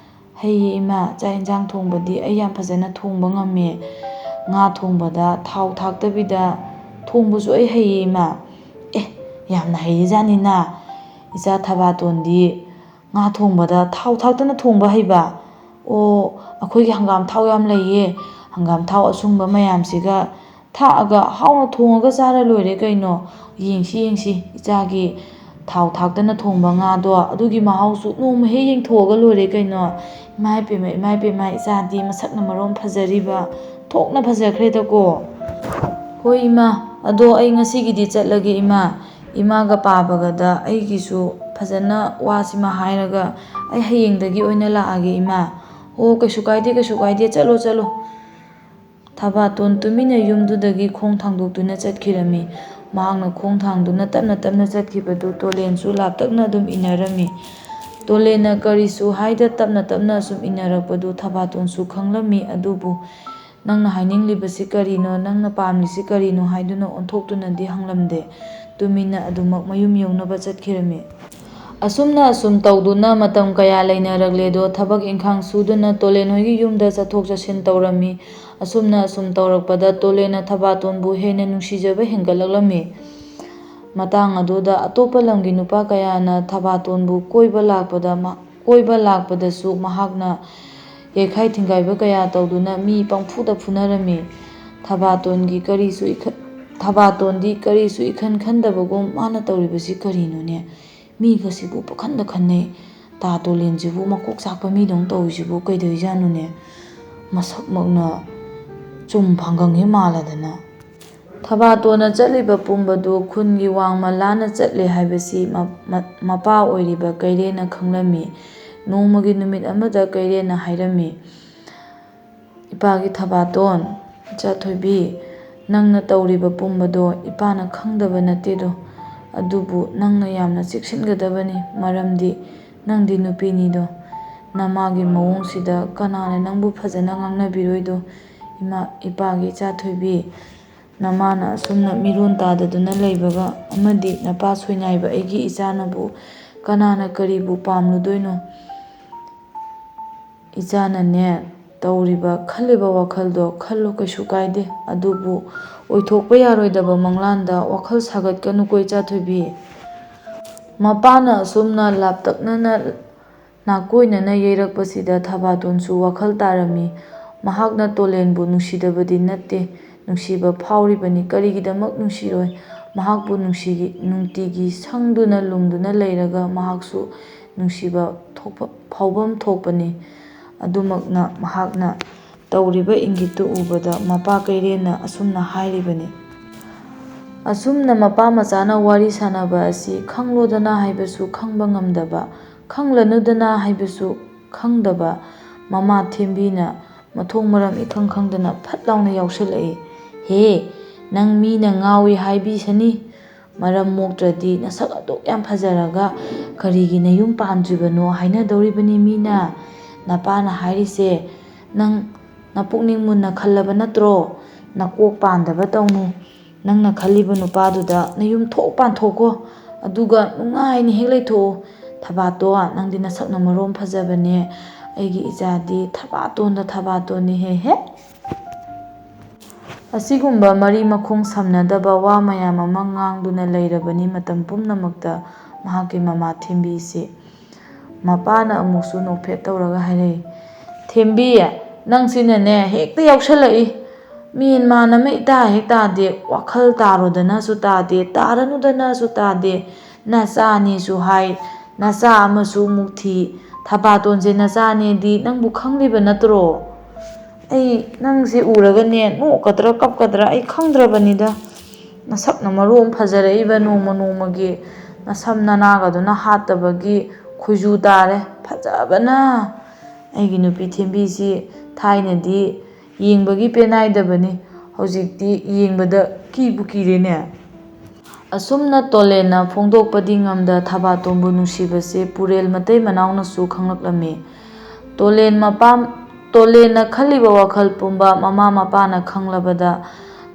"ꯍꯩꯌꯦ ꯏꯃꯥ, ꯆꯥꯛ ꯏꯟꯁꯥꯡ ꯊꯣꯡꯕꯗꯤ ꯑꯩ ꯌꯥꯝ ꯐꯖꯅ ꯊꯣꯡꯕ ꯉꯝꯃꯦ꯫ ꯉꯥ ꯊꯣꯡꯕꯗ ꯊꯥꯎ ꯊꯥꯛꯇꯕꯤꯗ ꯊꯣꯡꯕꯁꯨ ꯑꯩ ꯍꯩꯌꯦ ꯏꯃꯥ꯫" "ꯑꯦ, ꯌꯥꯝꯅ ꯍꯩꯔꯤꯖꯥꯠꯅꯤꯅ꯫ ꯏꯆꯥ ꯊꯕꯥꯇꯣꯟꯗꯤ ꯉꯥ ꯊꯣꯡꯕꯗ ꯊꯥꯎ ꯊꯥꯛꯇꯅ ꯊꯣꯡꯕ ꯍꯩꯕ?" "ꯑꯣ, ꯑꯩꯈꯣꯏꯒꯤ ꯍꯪꯒꯥꯝ ꯊꯥꯎ ꯌꯥꯝ ꯂꯩꯌꯦ꯫ ꯍꯪꯒꯥꯝ ꯊꯥꯎ ꯑꯁꯨꯡꯕ ꯃꯌꯥꯝꯁꯤꯒ ꯊꯥꯛꯑꯒ ꯍꯥꯎꯅ ꯊꯣꯡꯉꯒ ꯆꯥꯔ ꯂꯣꯏꯔꯦ ꯀꯩꯅꯣ꯫ ꯌꯦꯡꯁꯤ, ꯌꯦꯡꯁꯤ, ꯏꯆꯥꯒꯤ ꯊꯥꯎ ꯊꯥꯛꯇꯅ ꯊꯣꯡꯕ ꯉꯥꯗꯣ, ꯑꯗꯨꯒꯤ ꯃꯍꯥꯎꯁꯨ ꯅꯣꯡꯃ ꯍꯦꯛ ꯌꯦꯡꯊꯣꯛꯑꯒ ꯂꯣꯏꯔꯦ ꯀꯩꯅꯣ꯫ ꯏꯃꯥ ꯏꯄꯦꯝꯃ, ꯏꯃꯥ ꯏꯄꯦꯝꯃ, ꯏꯆꯥꯗꯤ ꯃꯁꯛꯅ ꯃꯔꯣꯟ ꯐꯖꯔꯤꯕ, ꯊꯣꯛꯅ ꯐꯖꯈ꯭ꯔꯦꯗꯀꯣ꯫" "ꯍꯣꯏ ꯏꯃꯥ, ꯑꯗꯣ ꯑꯩ ꯉꯁꯤꯒꯤꯗꯤ ꯆꯠꯂꯒꯦ ꯏꯃꯥ꯫ ꯏꯃꯥꯒ ꯄꯥꯕꯒꯗ ꯑꯩꯒꯤꯁꯨ ꯐꯖꯅ ꯋꯥꯁꯤꯃ ꯍꯥꯏꯔꯒ ꯑꯩ ꯍꯌꯦꯡꯗꯒꯤ ꯑꯣꯏꯅ ꯂꯥꯛꯑꯒꯦ ꯏꯃꯥ꯫" "ꯑꯣ, ꯀꯩꯁꯨ ꯀꯥꯏꯗꯦ, ꯀꯩꯁꯨ ꯀꯥꯏꯗꯦ, ꯆꯠꯂꯣ, ꯆꯠꯂꯣ꯫" ꯊꯕꯥꯇꯣꯟ ꯇꯨꯃꯤꯟꯅ ꯌꯨꯝꯗꯨꯗꯒꯤ ꯈꯣꯡ ꯊꯥꯡꯗꯣꯛꯇꯨꯅ ꯆꯠꯈꯤꯔꯝꯃꯤ꯫ ꯃꯍꯥꯛꯅ ꯈꯣꯡ ꯊꯥꯡꯗꯨꯅ ꯇꯞꯅ ꯇꯞꯅ ꯆꯠꯈꯤꯕꯗꯨ ꯇꯣꯂꯦꯟꯁꯨ ꯂꯥꯞꯇꯛꯅ ꯑꯗꯨꯝ ꯏꯟꯅꯔꯝꯃꯤ꯫ ꯇꯣꯂꯦꯟꯅ ꯀꯔꯤꯁꯨ ꯍꯥꯏꯗ ꯇꯞꯅ ꯇꯞꯅ ꯑꯁꯨꯝ ꯏꯟꯅꯔꯛꯄꯗꯨ ꯊꯕꯥꯇꯣꯟꯁꯨ ꯈꯪꯂꯝꯃꯤ꯫ ꯑꯗꯨꯕꯨ "ꯅꯪꯅ ꯍꯥꯏꯅꯤꯡꯂꯤꯕꯁꯤ ꯀꯔꯤꯅꯣ? ꯅꯪꯅ ꯄꯥꯝꯂꯤꯁꯤ ꯀꯔꯤꯅꯣ?" ꯍꯥꯏꯗꯨꯅ ꯑꯣꯟꯊꯣꯛꯇꯨꯅꯗꯤ ꯍꯪꯂꯝꯗꯦ꯫ ꯇꯨꯃꯤꯟꯅ ꯑꯗꯨꯃꯛ ꯃꯌꯨꯝ ꯌꯧꯅꯕ ꯆꯠꯈꯤꯔꯝꯃꯤ꯫ ꯑꯁꯨꯝꯅ ꯑꯁꯨꯝ ꯇꯧꯗꯨꯅ ꯃꯇꯝ ꯀꯌꯥ ꯂꯩꯅꯔꯛꯂꯦꯗꯣ, ꯊꯕꯛ ꯏꯪꯈꯥꯡ ꯁꯨꯗꯨꯅ ꯇꯣꯂꯦꯟ ꯍꯣꯏꯒꯤ ꯌꯨꯝꯗ ꯆꯠꯊꯣꯛ ꯆꯠꯁꯤꯟ ꯇꯧꯔꯝꯃꯤ꯫ ꯑꯁꯨꯝꯅ ꯑꯁꯨꯝ ꯇꯧꯔꯛꯄꯗ ꯇꯣꯂꯦꯟꯅ ꯊꯕꯥꯇꯣꯟꯕꯨ ꯍꯦꯟꯅ ꯅꯨꯡꯁꯤꯖꯕ ꯍꯦꯟꯒꯠꯂꯛꯂꯝꯃꯤ꯫ ꯃꯇꯥꯡ ꯑꯗꯨꯗ ꯑꯇꯣꯞꯄ ꯂꯝꯒꯤ ꯅꯨꯄꯥ ꯀꯌꯥꯅ ꯊꯕꯥꯇꯣꯟꯕꯨ ꯀꯣꯏꯕ ꯂꯥꯛꯄꯗ ꯃ-, ꯀꯣꯏꯕ ꯂꯥꯛꯄꯗꯁꯨ ꯃꯍꯥꯛꯅ ꯌꯩꯈꯥꯏ ꯊꯤꯡꯒꯥꯏꯕ ꯀꯌꯥ ꯇꯧꯗꯨꯅ ꯃꯤ ꯄꯪꯐꯨꯗ ꯐꯨꯅꯔꯝꯃꯤ꯫ ꯊꯕꯥꯇꯣꯟꯒꯤ ꯀꯔꯤꯁꯨ ꯏꯈ-, ꯊꯕꯥꯇꯣꯟꯗꯤ ꯀꯔꯤꯁꯨ ꯏꯈꯟ ꯈꯟꯗꯕꯒꯨꯝ, "ꯃꯥꯅ ꯇꯧꯔꯤꯕꯁꯤ ꯀꯔꯤꯅꯣꯅꯦ? ꯃꯤꯒꯁꯤꯕꯨ ꯄꯈꯟꯗ ꯈꯟꯅꯩ꯫ ꯇꯥ ꯇꯣꯂꯦꯟꯁꯤꯕꯨ ꯃꯀꯣꯛ ꯆꯥꯛꯄ ꯃꯤꯗꯧꯅ ꯇꯧꯔꯤꯁꯤꯕꯨ ꯀꯩꯗꯧꯔꯤꯖꯥꯠꯅꯣꯅꯦ? ꯃꯁꯛꯃꯛꯅ ꯆꯨꯝ ꯐꯥꯡꯒꯪ ꯍꯦꯛ ꯃꯥꯜꯂꯗꯅ"꯫ ꯊꯕꯥꯇꯣꯟꯅ ꯆꯠꯂꯤꯕ ꯄꯨꯝꯕꯗꯨ ꯈꯨꯟꯒꯤ ꯋꯥꯡꯃ ꯂꯥꯟꯅ ꯆꯠꯂꯦ ꯍꯥꯏꯕꯁꯤ ꯃ-, ꯃ-, ꯃꯄꯥ ꯑꯣꯏꯔꯤꯕ ꯀꯩꯔꯦꯟꯅ ꯈꯪꯂꯝꯃꯤ꯫ ꯅꯣꯡꯃꯒꯤ ꯅꯨꯃꯤꯠ ꯑꯃꯗ ꯀꯩꯔꯦꯟꯅ ꯍꯥꯏꯔꯝꯃꯤ, "ꯏꯄꯥꯒꯤ ꯊꯕꯥꯇꯣꯟ, ꯏꯆꯥ ꯊꯣꯏꯕꯤ, ꯅꯪꯅ ꯇꯧꯔꯤꯕ ꯄꯨꯝꯕꯗꯣ ꯏꯄꯥꯅ ꯈꯪꯗꯕ ꯅꯠꯇꯦꯗꯣ꯫ ꯑꯗꯨꯕꯨ ꯅꯪꯅ ꯌꯥꯝꯅ ꯆꯦꯛꯁꯤꯟꯒꯗꯕꯅꯤ, ꯃꯔꯝꯗꯤ ꯅꯪꯗꯤ ꯅꯨꯄꯤꯅꯤꯗꯣ꯫ ꯅꯃꯥꯒꯤ ꯃꯑꯣꯡꯁꯤꯗ ꯀꯅꯥꯅ ꯅꯪꯕꯨ ꯐꯖꯅ ꯉꯥꯡꯅꯕꯤꯔꯣꯏꯗꯣ? ꯏꯃꯥ, ꯏꯄꯥꯒꯤ ꯏꯆꯥ ꯊꯣꯏꯕꯤ, ꯅꯃꯥꯅ ꯑꯁꯨꯝꯅ ꯃꯤꯔꯣꯟ ꯇꯥꯗꯗꯨꯅ ꯂꯩꯕꯒ ꯑꯃꯗꯤ ꯅꯄꯥ ꯁꯣꯏꯅꯥꯏꯕ ꯑꯩꯒꯤ ꯏꯆꯥꯅꯕꯨ ꯀꯅꯥꯅ ꯀꯔꯤꯕꯨ ꯄꯥꯝꯂꯨꯗꯣꯏꯅꯣ? ꯏꯆꯥꯅꯅꯦ, ꯇꯧꯔꯤꯕ, ꯈꯜꯂꯤꯕ ꯋꯥꯈꯜꯗꯣ ꯈꯜꯂꯨ, ꯀꯩꯁꯨ ꯀꯥꯏꯗꯦ꯫ ꯑꯗꯨꯕꯨ ꯑꯣꯏꯊꯣꯛꯄ ꯌꯥꯔꯣꯏꯗꯕ ꯃꯪꯂꯥꯟꯗ ꯋꯥꯈꯜ ꯁꯥꯒꯠꯀꯅꯨꯀꯣ, ꯏꯆꯥ ꯊꯣꯏꯕꯤ"꯫ ꯃꯄꯥꯅ ꯑꯁꯨꯝꯅ ꯂꯥꯞꯇꯛꯅꯅ ꯅꯥꯀꯣꯏꯅꯅ ꯌꯩꯔꯛꯄꯁꯤꯗ ꯊꯕꯥꯇꯣꯟꯁꯨ ꯋꯥꯈꯜ ꯇꯥꯔꯝꯃꯤ꯫ ꯃꯍꯥꯛꯅ ꯇꯣꯂꯦꯟꯕꯨ ꯅꯨꯡꯁꯤꯗꯕꯗꯤ ꯅꯠꯇꯦ, ꯅꯨꯡꯁꯤꯕ ꯐꯥꯎꯔꯤꯕꯅꯤ꯫ ꯀꯔꯤꯒꯤꯗꯃꯛ ꯅꯨꯡꯁꯤꯔꯣꯏ? ꯃꯍꯥꯛꯄꯨ ꯅꯨꯡꯁꯤꯒꯤ-, ꯅꯨꯡꯇꯤꯒꯤ ꯁꯪꯗꯨꯅ ꯂꯨꯝꯗꯨꯅ ꯂꯩꯔꯒ ꯃꯍꯥꯛꯁꯨ ꯅꯨꯡꯁꯤꯕ ꯊꯣꯛꯄ, ꯐꯥꯎꯐꯝ ꯊꯣꯛꯄꯅꯤ꯫ ꯑꯗꯨꯃꯛꯅ ꯃꯍꯥꯛꯅ ꯇꯧꯔꯤꯕ ꯏꯪꯒꯤꯠꯇꯨ ꯎꯕꯗ ꯃꯄꯥ ꯀꯩꯔꯦꯟꯅ ꯑꯁꯨꯝꯅ ꯍꯥꯏꯔꯤꯕꯅꯤ꯫ ꯑꯁꯨꯝꯅ ꯃꯄꯥ ꯃꯆꯥꯅ ꯋꯥꯔꯤ ꯁꯥꯟꯅꯕ ꯑꯁꯤ ꯈꯪꯂꯣꯗꯅ ꯍꯥꯏꯕꯁꯨ ꯈꯪꯕ ꯉꯝꯗꯕ, ꯈꯪꯂꯅꯨꯗꯅ ꯍꯥꯏꯕꯁꯨ ꯈꯪꯗꯕ ꯃꯃꯥ ꯊꯦꯝꯕꯤꯅ ꯃꯊꯣꯡ ꯃꯔꯝ ꯏꯈꯪ ꯈꯪꯗꯅ ꯐꯠ ꯂꯥꯎꯅ ꯌꯥꯎꯁꯜꯂꯛꯏ꯫ "ꯍꯦ, ꯅꯪ ꯃꯤꯅ ꯉꯥꯎꯏ ꯍꯥꯏꯕꯤꯁꯅꯤ꯫ ꯃꯔꯝ ꯃꯣꯛꯇ꯭ꯔꯗꯤ ꯅꯁꯛ ꯑꯗꯨꯛ ꯌꯥꯝ ꯐꯖꯔꯒ ꯀꯔꯤꯒꯤ ꯅꯌꯨꯝ ꯄꯥꯟꯗ꯭ꯔꯤꯕꯅꯣ ꯍꯥꯏꯅꯗꯧꯔꯤꯕꯅꯤ ꯃꯤꯅ꯫ ꯅꯄꯥꯅ ꯍꯥꯏꯔꯤꯁꯦ ꯅꯪ ꯅꯄꯨꯛꯅꯤꯡ ꯃꯨꯟꯅ ꯈꯜꯂꯕ ꯅꯠꯇ꯭ꯔꯣ? ꯅꯀꯣꯛ ꯄꯥꯟꯗꯕ ꯇꯧꯅꯨ꯫ ꯅꯪꯅ ꯈꯜꯂꯤꯕ ꯅꯨꯄꯥꯗꯨꯗ ꯅꯌꯨꯝ ꯊꯣꯛ ꯄꯥꯟꯊꯣꯛꯈꯣ꯫ ꯑꯗꯨꯒ ꯅꯨꯡꯉꯥꯏꯅ ꯍꯦꯛ ꯂꯩꯊꯣꯛꯑꯣ꯫ ꯊꯕꯥꯇꯣꯟ, ꯅꯪꯗꯤ ꯅꯁꯛꯅ ꯃꯔꯣꯝ ꯐꯖꯕꯅꯦ꯫ ꯑꯩꯒꯤ ꯏꯆꯥꯗꯤ ꯊꯕꯥꯇꯣꯟꯗ ꯊꯕꯥꯇꯣꯟꯅꯤ, ꯍꯦ ꯍꯦ꯫ ꯑꯁꯤꯒꯨꯝꯕ ꯃꯔꯤ ꯃꯈꯣꯡ ꯁꯝꯅꯗꯕ ꯋꯥ ꯃꯌꯥꯝ ꯑꯃ ꯉꯥꯡꯗꯨꯅ ꯂꯩꯔꯕꯅꯤ ꯃꯇꯝ ꯄꯨꯝꯅꯃꯛꯇ ꯃꯍꯥꯛꯀꯤ ꯃꯃꯥ ꯊꯦꯝꯕꯤꯁꯤ꯫ ꯃꯄꯥꯅ ꯑꯃꯨꯛꯁꯨ ꯅꯣꯛꯐꯦꯠ ꯇꯧꯔꯒ ꯍꯥꯏꯔꯛꯏ, "ꯊꯦꯝꯕꯤ, ꯅꯪꯁꯤꯅꯅꯦ ꯍꯦꯛꯇ ꯌꯥꯎꯁꯜꯂꯛꯏ꯫ ꯃꯦꯟ ꯃꯥꯟ ꯑꯃ ꯏꯇꯥ ꯍꯦꯛ ꯇꯥꯗꯦ, ꯋꯥꯈꯜ ꯇꯥꯔꯣꯗꯅꯁꯨ ꯇꯥꯗꯦ, ꯇꯥꯔꯅꯨꯗꯅꯁꯨ ꯇꯥꯗꯦ, ꯅꯆꯥꯅꯤꯁꯨ ꯍꯥꯏ, ꯅꯆꯥ ꯑꯃꯁꯨ ꯑꯃꯨꯛ ꯊꯤ, ꯊꯕꯥꯇꯣꯟꯁꯦ ꯅꯆꯥꯅꯦꯗꯤ ꯅꯪꯕꯨ ꯈꯪꯂꯤꯕ ꯅꯠꯇ꯭ꯔꯣ?" ꯑꯩ ꯅꯪꯁꯦ ꯎꯔꯒꯅꯦ ꯅꯣꯛꯀꯗ꯭ꯔꯥ ꯀꯞꯀꯗ꯭ꯔꯥ ꯑꯩ ꯈꯪꯗ꯭ꯔꯕꯅꯤꯗ꯫ ꯅꯁꯛꯅ ꯃꯔꯣꯝ ꯐꯖꯔꯛꯏꯕ ꯅꯣꯡꯃ ꯅꯣꯡꯃꯒꯤ, ꯅꯁꯝ ꯅꯅꯥꯒꯗꯨꯅ ꯍꯥꯠꯇꯕꯒꯤ ꯈꯨꯖꯨ ꯇꯥꯔꯦ꯫ ꯐꯖꯕꯅ! ꯑꯩꯒꯤ ꯅꯨꯄꯤ ꯊꯦꯝꯕꯤꯁꯤ ꯊꯥꯏꯅꯗꯤ ꯌꯦꯡꯕꯒꯤ ꯄꯦꯟꯅꯥꯏꯗꯕꯅꯤ, ꯍꯧꯖꯤꯛꯇꯤ ꯌꯦꯡꯕꯗ ꯀꯤꯕꯨ ꯀꯤꯔꯦꯅꯦ꯫ ꯑꯁꯨꯝꯅ ꯇꯣꯂꯦꯟꯅ ꯐꯣꯡꯗꯣꯛꯄꯗꯤ ꯉꯝꯗ ꯊꯕꯥꯇꯣꯟꯕꯨ ꯅꯨꯡꯁꯤꯕꯁꯦ ꯄꯨꯔꯦꯜ ꯃꯇꯩ ꯃꯅꯥꯎꯅꯁꯨ ꯈꯪꯂꯛꯂꯝꯃꯤ꯫ ꯇꯣꯂꯦꯟ ꯃꯄꯥ, ꯇꯣꯂꯦꯟꯅ ꯈꯜꯂꯤꯕ ꯋꯥꯈꯜ ꯄꯨꯝꯕ ꯃꯃꯥ ꯃꯄꯥꯅ ꯈꯪꯂꯕꯗ,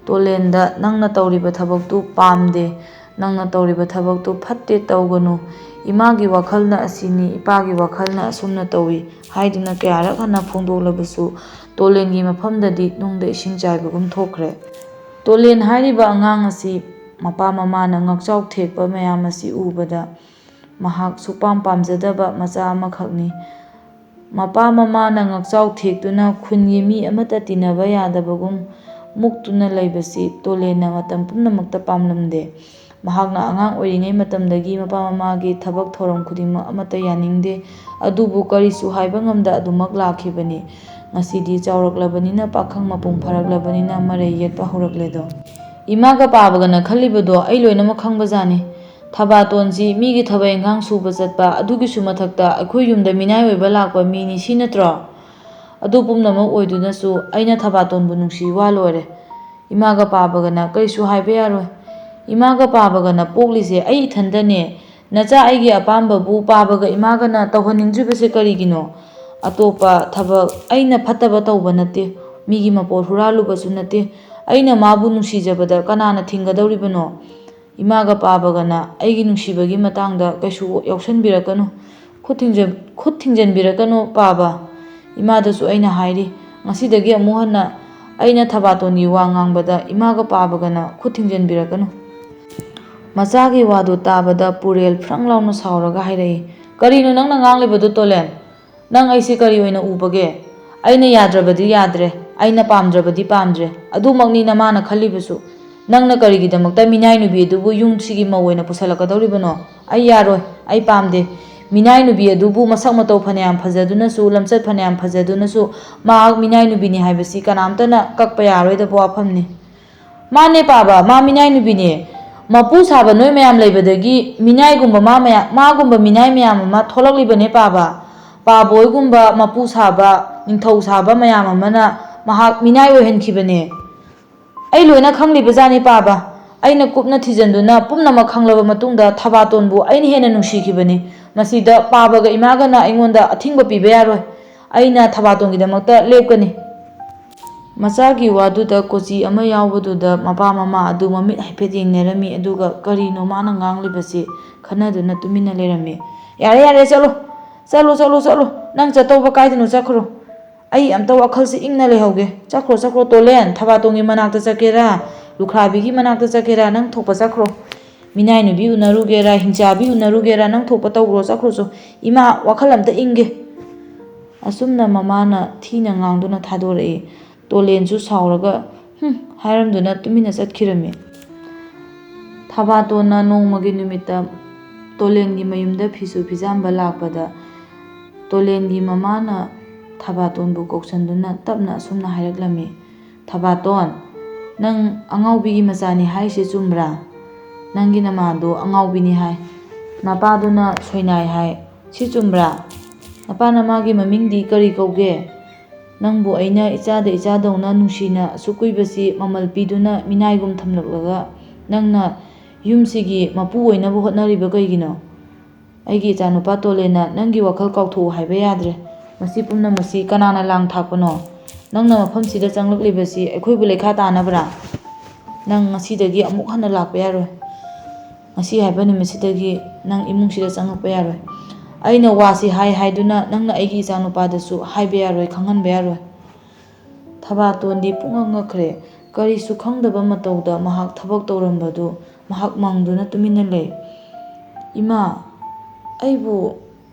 ꯇꯣꯂꯦꯟꯗ, "ꯅꯪꯅ ꯇꯧꯔꯤꯕ ꯊꯕꯛꯇꯨ ꯄꯥꯝꯗꯦ, ꯅꯪꯅ ꯇꯧꯔꯤꯕ ꯊꯕꯛꯇꯨ ꯐꯠꯇꯦ, ꯇꯧꯒꯅꯨ, ꯏꯃꯥꯒꯤ ꯋꯥꯈꯜꯅ ꯑꯁꯤꯅꯤ, ꯏꯄꯥꯒꯤ ꯋꯥꯈꯜꯅ ꯑꯁꯨꯝꯅ ꯇꯧꯏ" ꯍꯥꯏꯗꯨꯅ ꯀꯌꯥꯔꯛ ꯍꯟꯅ ꯐꯣꯡꯗꯣꯛꯂꯕꯁꯨ, ꯇꯣꯂꯦꯟꯒꯤ ꯃꯐꯝꯗꯗꯤ ꯅꯨꯡꯗ ꯏꯁꯤꯡ ꯆꯥꯏꯕꯒꯨꯝ ꯊꯣꯛꯈ꯭ꯔꯦ꯫ ꯇꯣꯂꯦꯟ ꯍꯥꯏꯔꯤꯕ ꯑꯉꯥꯡ ꯑꯁꯤ ꯃꯄꯥ ꯃꯃꯥꯅ ꯉꯥꯛꯆꯥꯎ ꯊꯦꯛꯄ ꯃꯌꯥꯝ ꯑꯁꯤ ꯎꯕꯗ ꯃꯍꯥꯛ ꯁꯨꯛꯄꯥꯝ ꯄꯥꯝꯖꯗꯕ ꯃꯆꯥ ꯑꯃꯈꯛꯅꯤ꯫ ꯃꯄꯥ ꯃꯃꯥꯅ ꯉꯥꯛꯆꯥꯎ ꯊꯦꯛꯇꯨꯅ ꯈꯨꯟꯒꯤ ꯃꯤ ꯑꯃꯠꯇ ꯇꯤꯟꯅꯕ ꯌꯥꯗꯕꯒꯨꯝ ꯃꯨꯛꯇꯨꯅ ꯂꯩꯕꯁꯤ ꯇꯣꯂꯦꯟꯅ ꯃꯇꯝ ꯄꯨꯝꯅꯃꯛꯇ ꯄꯥꯝꯂꯝꯗꯦ꯫ ꯃꯍꯥꯛꯅ ꯑꯉꯥꯡ ꯑꯣꯏꯔꯤꯉꯩ ꯃꯇꯝꯗꯒꯤ ꯃꯄꯥ ꯃꯃꯥꯒꯤ ꯊꯕꯛ ꯊꯧꯔꯝ ꯈꯨꯗꯤꯡꯃꯛ ꯑꯃꯠꯇ ꯌꯥꯅꯤꯡꯗꯦ꯫ ꯑꯗꯨꯕꯨ ꯀꯔꯤꯁꯨ ꯍꯥꯏꯕ ꯉꯝꯗ ꯑꯗꯨꯃꯛ ꯂꯥꯛꯈꯤꯕꯅꯤ꯫ ꯉꯁꯤꯗꯤ ꯆꯥꯎꯔꯛꯂꯕꯅꯤꯅ, ꯄꯥꯈꯪ ꯃꯄꯨꯡ ꯐꯥꯔꯛꯂꯕꯅꯤꯅ ꯃꯔꯩ ꯌꯦꯠꯄ ꯍꯧꯔꯛꯂꯦꯗꯣ꯫ ꯏꯃꯥꯒ ꯄꯥꯕꯒꯅ ꯈꯜꯂꯤꯕꯗꯣ ꯑꯩ ꯂꯣꯏꯅꯃꯛ ꯈꯪꯕꯖꯥꯠꯅꯤ꯫ ꯊꯕꯥꯇꯣꯟꯁꯤ ꯃꯤꯒꯤ ꯊꯕꯛ ꯏꯟꯈꯥꯡ ꯁꯨꯕ ꯆꯠꯄ, ꯑꯗꯨꯒꯤꯁꯨ ꯃꯊꯛꯇ ꯑꯩꯈꯣꯏ ꯌꯨꯝꯗ ꯃꯤꯅꯥꯏ ꯑꯣꯏꯕ ꯂꯥꯛꯄ ꯃꯤꯅꯤ, ꯁꯤ ꯅꯠꯇ꯭ꯔꯣ? ꯑꯗꯨ ꯄꯨꯝꯅꯃꯛ ꯑꯣꯏꯗꯨꯅꯁꯨ ꯑꯩꯅ ꯊꯕꯥꯇꯣꯟꯕꯨ ꯅꯨꯡꯁꯤ ꯋꯥ ꯂꯣꯏꯔꯦ꯫ ꯏꯃꯥꯒ ꯄꯥꯕꯒꯅ ꯀꯔꯤꯁꯨ ꯍꯥꯏꯕ ꯌꯥꯔꯣꯏ꯫ ꯏꯃꯥꯒ ꯄꯥꯕꯒꯅ ꯄꯣꯛꯂꯤꯁꯦ ꯑꯩ ꯏꯊꯟꯗꯅꯦ꯫ ꯅꯆꯥ ꯑꯩꯒꯤ ꯑꯄꯥꯝꯕꯕꯨ ꯄꯥꯕꯒ ꯏꯃꯥꯒꯅ ꯇꯧꯍꯟꯅꯤꯡꯗ꯭ꯔꯤꯕꯁꯦ ꯀꯔꯤꯒꯤꯅꯣ? ꯑꯇꯣꯞꯄ ꯊꯕꯛ ꯑꯩꯅ ꯐꯠꯇꯕ ꯇꯧꯕ ꯅꯠꯇꯦ, ꯃꯤꯒꯤ ꯃꯄꯣꯠ ꯍꯨꯔꯥꯜꯂꯨꯕꯁꯨ ꯅꯠꯇꯦ꯫ ꯑꯩꯅ ꯃꯥꯕꯨ ꯅꯨꯡꯁꯤꯖꯕꯗ ꯀꯅꯥꯅ ꯊꯤꯡꯒꯗꯧꯔꯤꯕꯅꯣ? ꯏꯃꯥꯒ ꯄꯥꯕꯒꯅ ꯑꯩꯒꯤ ꯅꯨꯡꯁꯤꯕꯒꯤ ꯃꯇꯥꯡꯗ ꯀꯩꯁꯨ ꯌꯥꯎꯁꯟꯕꯤꯔꯛꯀꯅꯨ, ꯈꯨꯠ ꯊꯤꯡꯖ-, ꯈꯨꯠ ꯊꯤꯡꯖꯤꯟꯕꯤꯔꯛꯀꯅꯨ ꯄꯥꯕ꯫ ꯏꯃꯥꯗꯁꯨ ꯑꯩꯅ ꯍꯥꯏꯔꯤ, ꯉꯁꯤꯗꯒꯤ ꯑꯃꯨꯛ ꯍꯟꯅ ꯑꯩꯅ ꯊꯕꯥꯇꯣꯟꯒꯤ ꯋꯥ ꯉꯥꯡꯕꯗ ꯏꯃꯥꯒ ꯄꯥꯕꯒꯅ ꯈꯨꯠ ꯊꯤꯡꯖꯤꯟꯕꯤꯔꯛꯀꯅꯨ꯫ ꯃꯆꯥꯒꯤ ꯋꯥꯗꯨ ꯇꯥꯕꯗ ꯄꯨꯔꯦꯜ ꯐ꯭ꯔꯪ ꯂꯥꯎꯅ ꯁꯥꯎꯔꯒ ꯍꯥꯏꯔꯛꯏ, "ꯀꯔꯤꯅꯣ ꯅꯪꯅ ꯉꯥꯡꯂꯤꯕꯗꯨ, ꯇꯣꯂꯦꯟ? ꯅꯪ ꯑꯩꯁꯤ ꯀꯔꯤ ꯑꯣꯏꯅ ꯎꯕꯒꯦ? ꯑꯩꯅ ꯌꯥꯗ꯭ꯔꯕꯗꯤ ꯌꯥꯗ꯭ꯔꯦ, ꯑꯩꯅ ꯄꯥꯝꯗ꯭ꯔꯕꯗꯤ ꯄꯥꯝꯗ꯭ꯔꯦ, ꯑꯗꯨꯃꯛꯅꯤ ꯅꯃꯥꯅ ꯈꯜꯂꯤꯕꯁꯨ꯫ ꯅꯪꯅ ꯀꯔꯤꯒꯤꯗꯃꯛꯇ ꯃꯤꯅꯥꯏ ꯅꯨꯄꯤ ꯑꯗꯨꯕꯨ ꯌꯨꯝꯁꯤꯒꯤ ꯃꯧ ꯑꯣꯏꯅ ꯄꯨꯁꯜꯂꯛꯀꯗꯧꯔꯤꯕꯅꯣ? ꯑꯩ ꯌꯥꯔꯣꯏ, ꯑꯩ ꯄꯥꯝꯗꯦ꯫ ꯃꯤꯅꯥꯏ ꯅꯨꯄꯤ ꯑꯗꯨꯕꯨ ꯃꯁꯛ ꯃꯇꯧ ꯐꯅꯌꯥꯝ ꯐꯖꯗꯨꯅꯁꯨ, ꯂꯝꯆꯠ ꯐꯅꯌꯥꯝ ꯐꯖꯗꯨꯅꯁꯨ, ꯃꯍꯥꯛ ꯃꯤꯅꯥꯏ ꯅꯨꯄꯤꯅꯤ ꯍꯥꯏꯕꯁꯤ ꯀꯅꯥꯝꯇꯅ ꯀꯛꯄ ꯌꯥꯔꯣꯏꯗꯕ ꯋꯥꯐꯝꯅꯤ"꯫ "ꯃꯥꯅꯦ ꯄꯥꯕ, ꯃꯥ ꯃꯤꯅꯥꯏ ꯅꯨꯄꯤꯅꯦ꯫ ꯃꯄꯨ ꯁꯥꯕ ꯅꯣꯏ ꯃꯌꯥꯝ ꯂꯩꯕꯗꯒꯤ ꯃꯤꯅꯥꯏꯒꯨꯝꯕ ꯃꯥ ꯃꯌꯥꯝ, ꯃꯥꯒꯨꯝꯕ ꯃꯤꯅꯥꯏ ꯃꯌꯥꯝ ꯑꯃ ꯊꯣꯛꯂꯛꯂꯤꯕꯅꯦ ꯄꯥꯕ꯫ ꯄꯥꯕꯣꯏꯒꯨꯝꯕ ꯃꯄꯨ ꯁꯥꯕ, ꯅꯤꯡꯊꯧ ꯁꯥꯕ ꯃꯌꯥꯝ ꯑꯃꯅ ꯃꯍꯥꯛ ꯃꯤꯅꯥꯏ ꯑꯣꯏꯍꯟꯈꯤꯕꯅꯦ꯫ ꯑꯩ ꯂꯣꯏꯅ ꯈꯪꯂꯤꯕꯖꯥꯠꯅꯤ ꯄꯥꯕ꯫ ꯑꯩꯅ ꯀꯨꯞꯅ ꯊꯤꯖꯤꯟꯗꯨꯅ ꯄꯨꯝꯅꯃꯛ ꯈꯪꯂꯕ ꯃꯇꯨꯡꯗ ꯊꯕꯥꯇꯣꯟꯕꯨ ꯑꯩꯅ ꯍꯦꯟꯅ ꯅꯨꯡꯁꯤꯈꯤꯕꯅꯤ꯫ ꯃꯁꯤꯗ ꯄꯥꯕꯒ ꯏꯃꯥꯒꯅ ꯑꯩꯉꯣꯟꯗ ꯑꯊꯤꯡꯕ ꯄꯤꯕ ꯌꯥꯔꯣꯏ꯫ ꯑꯩꯅ ꯊꯕꯥꯇꯣꯟꯒꯤꯗꯃꯛꯇ ꯂꯦꯞꯀꯅꯤ"꯫ ꯃꯆꯥꯒꯤ ꯋꯥꯗꯨꯗ ꯀꯣꯆꯤ ꯑꯃ ꯌꯥꯎꯕꯗꯨꯗ ꯃꯄꯥ ꯃꯃꯥ ꯑꯗꯨ ꯃꯃꯤꯠ ꯍꯥꯏꯐꯦꯠ ꯌꯦꯡꯅꯔꯝꯃꯤ, ꯑꯗꯨꯒ ꯀꯔꯤꯅꯣ ꯃꯥꯅ ꯉꯥꯡꯂꯤꯕꯁꯤ ꯈꯟꯅꯗꯨꯅ ꯇꯨꯃꯤꯟꯅ ꯂꯩꯔꯝꯃꯤ꯫ "ꯌꯥꯔꯦ, ꯌꯥꯔꯦ, ꯆꯠꯂꯣ, ꯆꯠꯂꯣ, ꯆꯠꯂꯣ, ꯆꯠꯂꯣ꯫ ꯅꯪ ꯆꯠꯇꯧꯕ ꯀꯥꯏꯗꯅꯣ ꯆꯠꯈ꯭ꯔꯣ꯫ ꯑꯩ ꯑꯝꯇ ꯋꯥꯈꯜꯁꯤ ꯏꯪꯅ ꯂꯩꯍꯧꯒꯦ꯫ ꯆꯠꯈ꯭ꯔꯣ, ꯆꯠꯈ꯭ꯔꯣ, ꯇꯣꯂꯦꯟ, ꯊꯕꯥꯇꯣꯟꯒꯤ ꯃꯅꯥꯛꯇ ꯆꯠꯀꯦꯔꯥ, ꯂꯨꯈ꯭ꯔꯥꯕꯤꯒꯤ ꯃꯅꯥꯛꯇ ꯆꯠꯀꯦꯔꯥ, ꯅꯪ ꯊꯣꯛꯄ ꯆꯠꯈ꯭ꯔꯣ꯫ ꯃꯤꯅꯥꯏ ꯅꯨꯄꯤ ꯎꯅꯔꯨꯒꯦꯔꯥ, ꯍꯤꯡꯆꯥꯕꯤ ꯎꯅꯔꯨꯒꯦꯔꯥ, ꯅꯪ ꯊꯣꯛꯄ ꯇꯧꯈ꯭ꯔꯣ, ꯆꯠꯈ꯭ꯔꯣ ꯆꯣ꯫ ꯏꯃꯥ, ꯋꯥꯈꯜ ꯑꯝꯇ ꯏꯪꯒꯦ"꯫ ꯑꯁꯨꯝꯅ ꯃꯃꯥꯅ ꯊꯤꯅ ꯉꯥꯡꯗꯨꯅ ꯊꯥꯗꯣꯔꯛꯏ꯫ ꯇꯣꯂꯦꯟꯁꯨ ꯁꯥꯎꯔꯒ "ꯍꯨꯝ" ꯍꯥꯏꯔꯝꯗꯨꯅ ꯇꯨꯃꯤꯟꯅ ꯆꯠꯈꯤꯔꯝꯃꯤ꯫ ꯊꯕꯥꯇꯣꯟꯅ ꯅꯣꯡꯃꯒꯤ ꯅꯨꯃꯤꯠꯇ ꯇꯣꯂꯦꯟꯒꯤ ꯃꯌꯨꯝꯗ ꯐꯤꯁꯨ ꯐꯤꯖꯥꯝꯕ ꯂꯥꯛꯄꯗ, ꯇꯣꯂꯦꯟꯒꯤ ꯃꯃꯥꯅ ꯊꯕꯥꯇꯣꯟꯕꯨ ꯀꯧꯁꯟꯗꯨꯅ ꯇꯞꯅ ꯑꯁꯨꯝꯅ ꯍꯥꯏꯔꯛꯂꯝꯃꯤ, "ꯊꯕꯥꯇꯣꯟ, ꯅꯪ ꯑꯉꯥꯎꯕꯤꯒꯤ ꯃꯆꯥꯅꯤ ꯍꯥꯏꯔꯤꯁꯦ ꯆꯨꯝꯕ꯭ꯔꯥ? ꯅꯪꯒꯤ ꯅꯃꯥꯗꯣ ꯑꯉꯥꯎꯕꯤꯅꯤ ꯍꯥꯏ, ꯅꯄꯥꯗꯨꯅ ꯁꯣꯏꯅꯥꯏ ꯍꯥꯏ, ꯁꯤ ꯆꯨꯝꯕ꯭ꯔꯥ? ꯅꯄꯥ ꯅꯃꯥꯒꯤ ꯃꯃꯤꯡꯗꯤ ꯀꯔꯤ ꯀꯧꯒꯦ? ꯅꯪꯕꯨ ꯑꯩꯅ ꯏꯆꯥꯗ ꯏꯆꯥꯗꯧꯅ ꯅꯨꯡꯁꯤꯅ ꯑꯁꯨꯛ ꯀꯨꯏꯕꯁꯤ ꯃꯃꯜ ꯄꯤꯗꯨꯅ ꯃꯤꯅꯥꯏꯒꯨꯝ ꯊꯝꯂꯛꯂꯒ ꯅꯪꯅ ꯌꯨꯝꯁꯤꯒꯤ ꯃꯄꯨ ꯑꯣꯏꯅꯕ ꯍꯣꯠꯅꯔꯤꯕ ꯀꯩꯒꯤꯅꯣ? ꯑꯩꯒꯤ ꯏꯆꯥꯅꯨꯄꯥ ꯇꯣꯂꯦꯟꯅ ꯅꯪꯒꯤ ꯋꯥꯈꯜ ꯀꯥꯎꯊꯣꯛꯎ ꯍꯥꯏꯕ ꯌꯥꯗ꯭ꯔꯦ꯫ ꯃꯁꯤ ꯄꯨꯝꯅꯃꯛꯁꯤ ꯀꯅꯥꯅ ꯂꯥꯡ ꯊꯥꯛꯄꯅꯣ? ꯅꯪꯅ ꯃꯐꯝꯁꯤꯗ ꯆꯪꯂꯛꯂꯤꯕꯁꯤ ꯑꯩꯈꯣꯏꯕꯨ ꯂꯩꯈꯥ ꯇꯥꯅꯕ꯭ꯔꯥ? ꯅꯪ ꯉꯁꯤꯗꯒꯤ ꯑꯃꯨꯛ ꯍꯟꯅ ꯂꯥꯛꯄ ꯌꯥꯔꯣꯏ꯫ ꯉꯁꯤ ꯍꯥꯏꯕ ꯅꯨꯃꯤꯠꯁꯤꯗꯒꯤ ꯅꯪ ꯏꯃꯨꯡꯁꯤꯗ ꯆꯪꯉꯛꯄ ꯌꯥꯔꯣꯏ꯫ ꯑꯩꯅ ꯋꯥꯁꯤ ꯍꯥꯏ ꯍꯥꯏꯗꯨꯅ ꯅꯪꯅ ꯑꯩꯒꯤ ꯏꯆꯥꯅꯨꯄꯥꯗꯁꯨ ꯍꯥꯏꯕ ꯌꯥꯔꯣꯏ, ꯈꯪꯍꯟꯕ ꯌꯥꯔꯣꯏ꯫ ꯊꯕꯥꯇꯣꯟꯗꯤ ꯄꯨꯡꯉꯛ ꯉꯛꯈ꯭ꯔꯦ꯫ ꯀꯔꯤꯁꯨ ꯈꯪꯗꯕ ꯃꯇꯧꯗ ꯃꯍꯥꯛ ꯊꯕꯛ ꯇꯧꯔꯝꯕꯗꯨ ꯃꯍꯥꯛ ꯃꯪꯗꯨꯅ ꯇꯨꯃꯤꯟꯅ ꯂꯩ꯫ "ꯏꯃꯥ, ꯑꯩꯕꯨ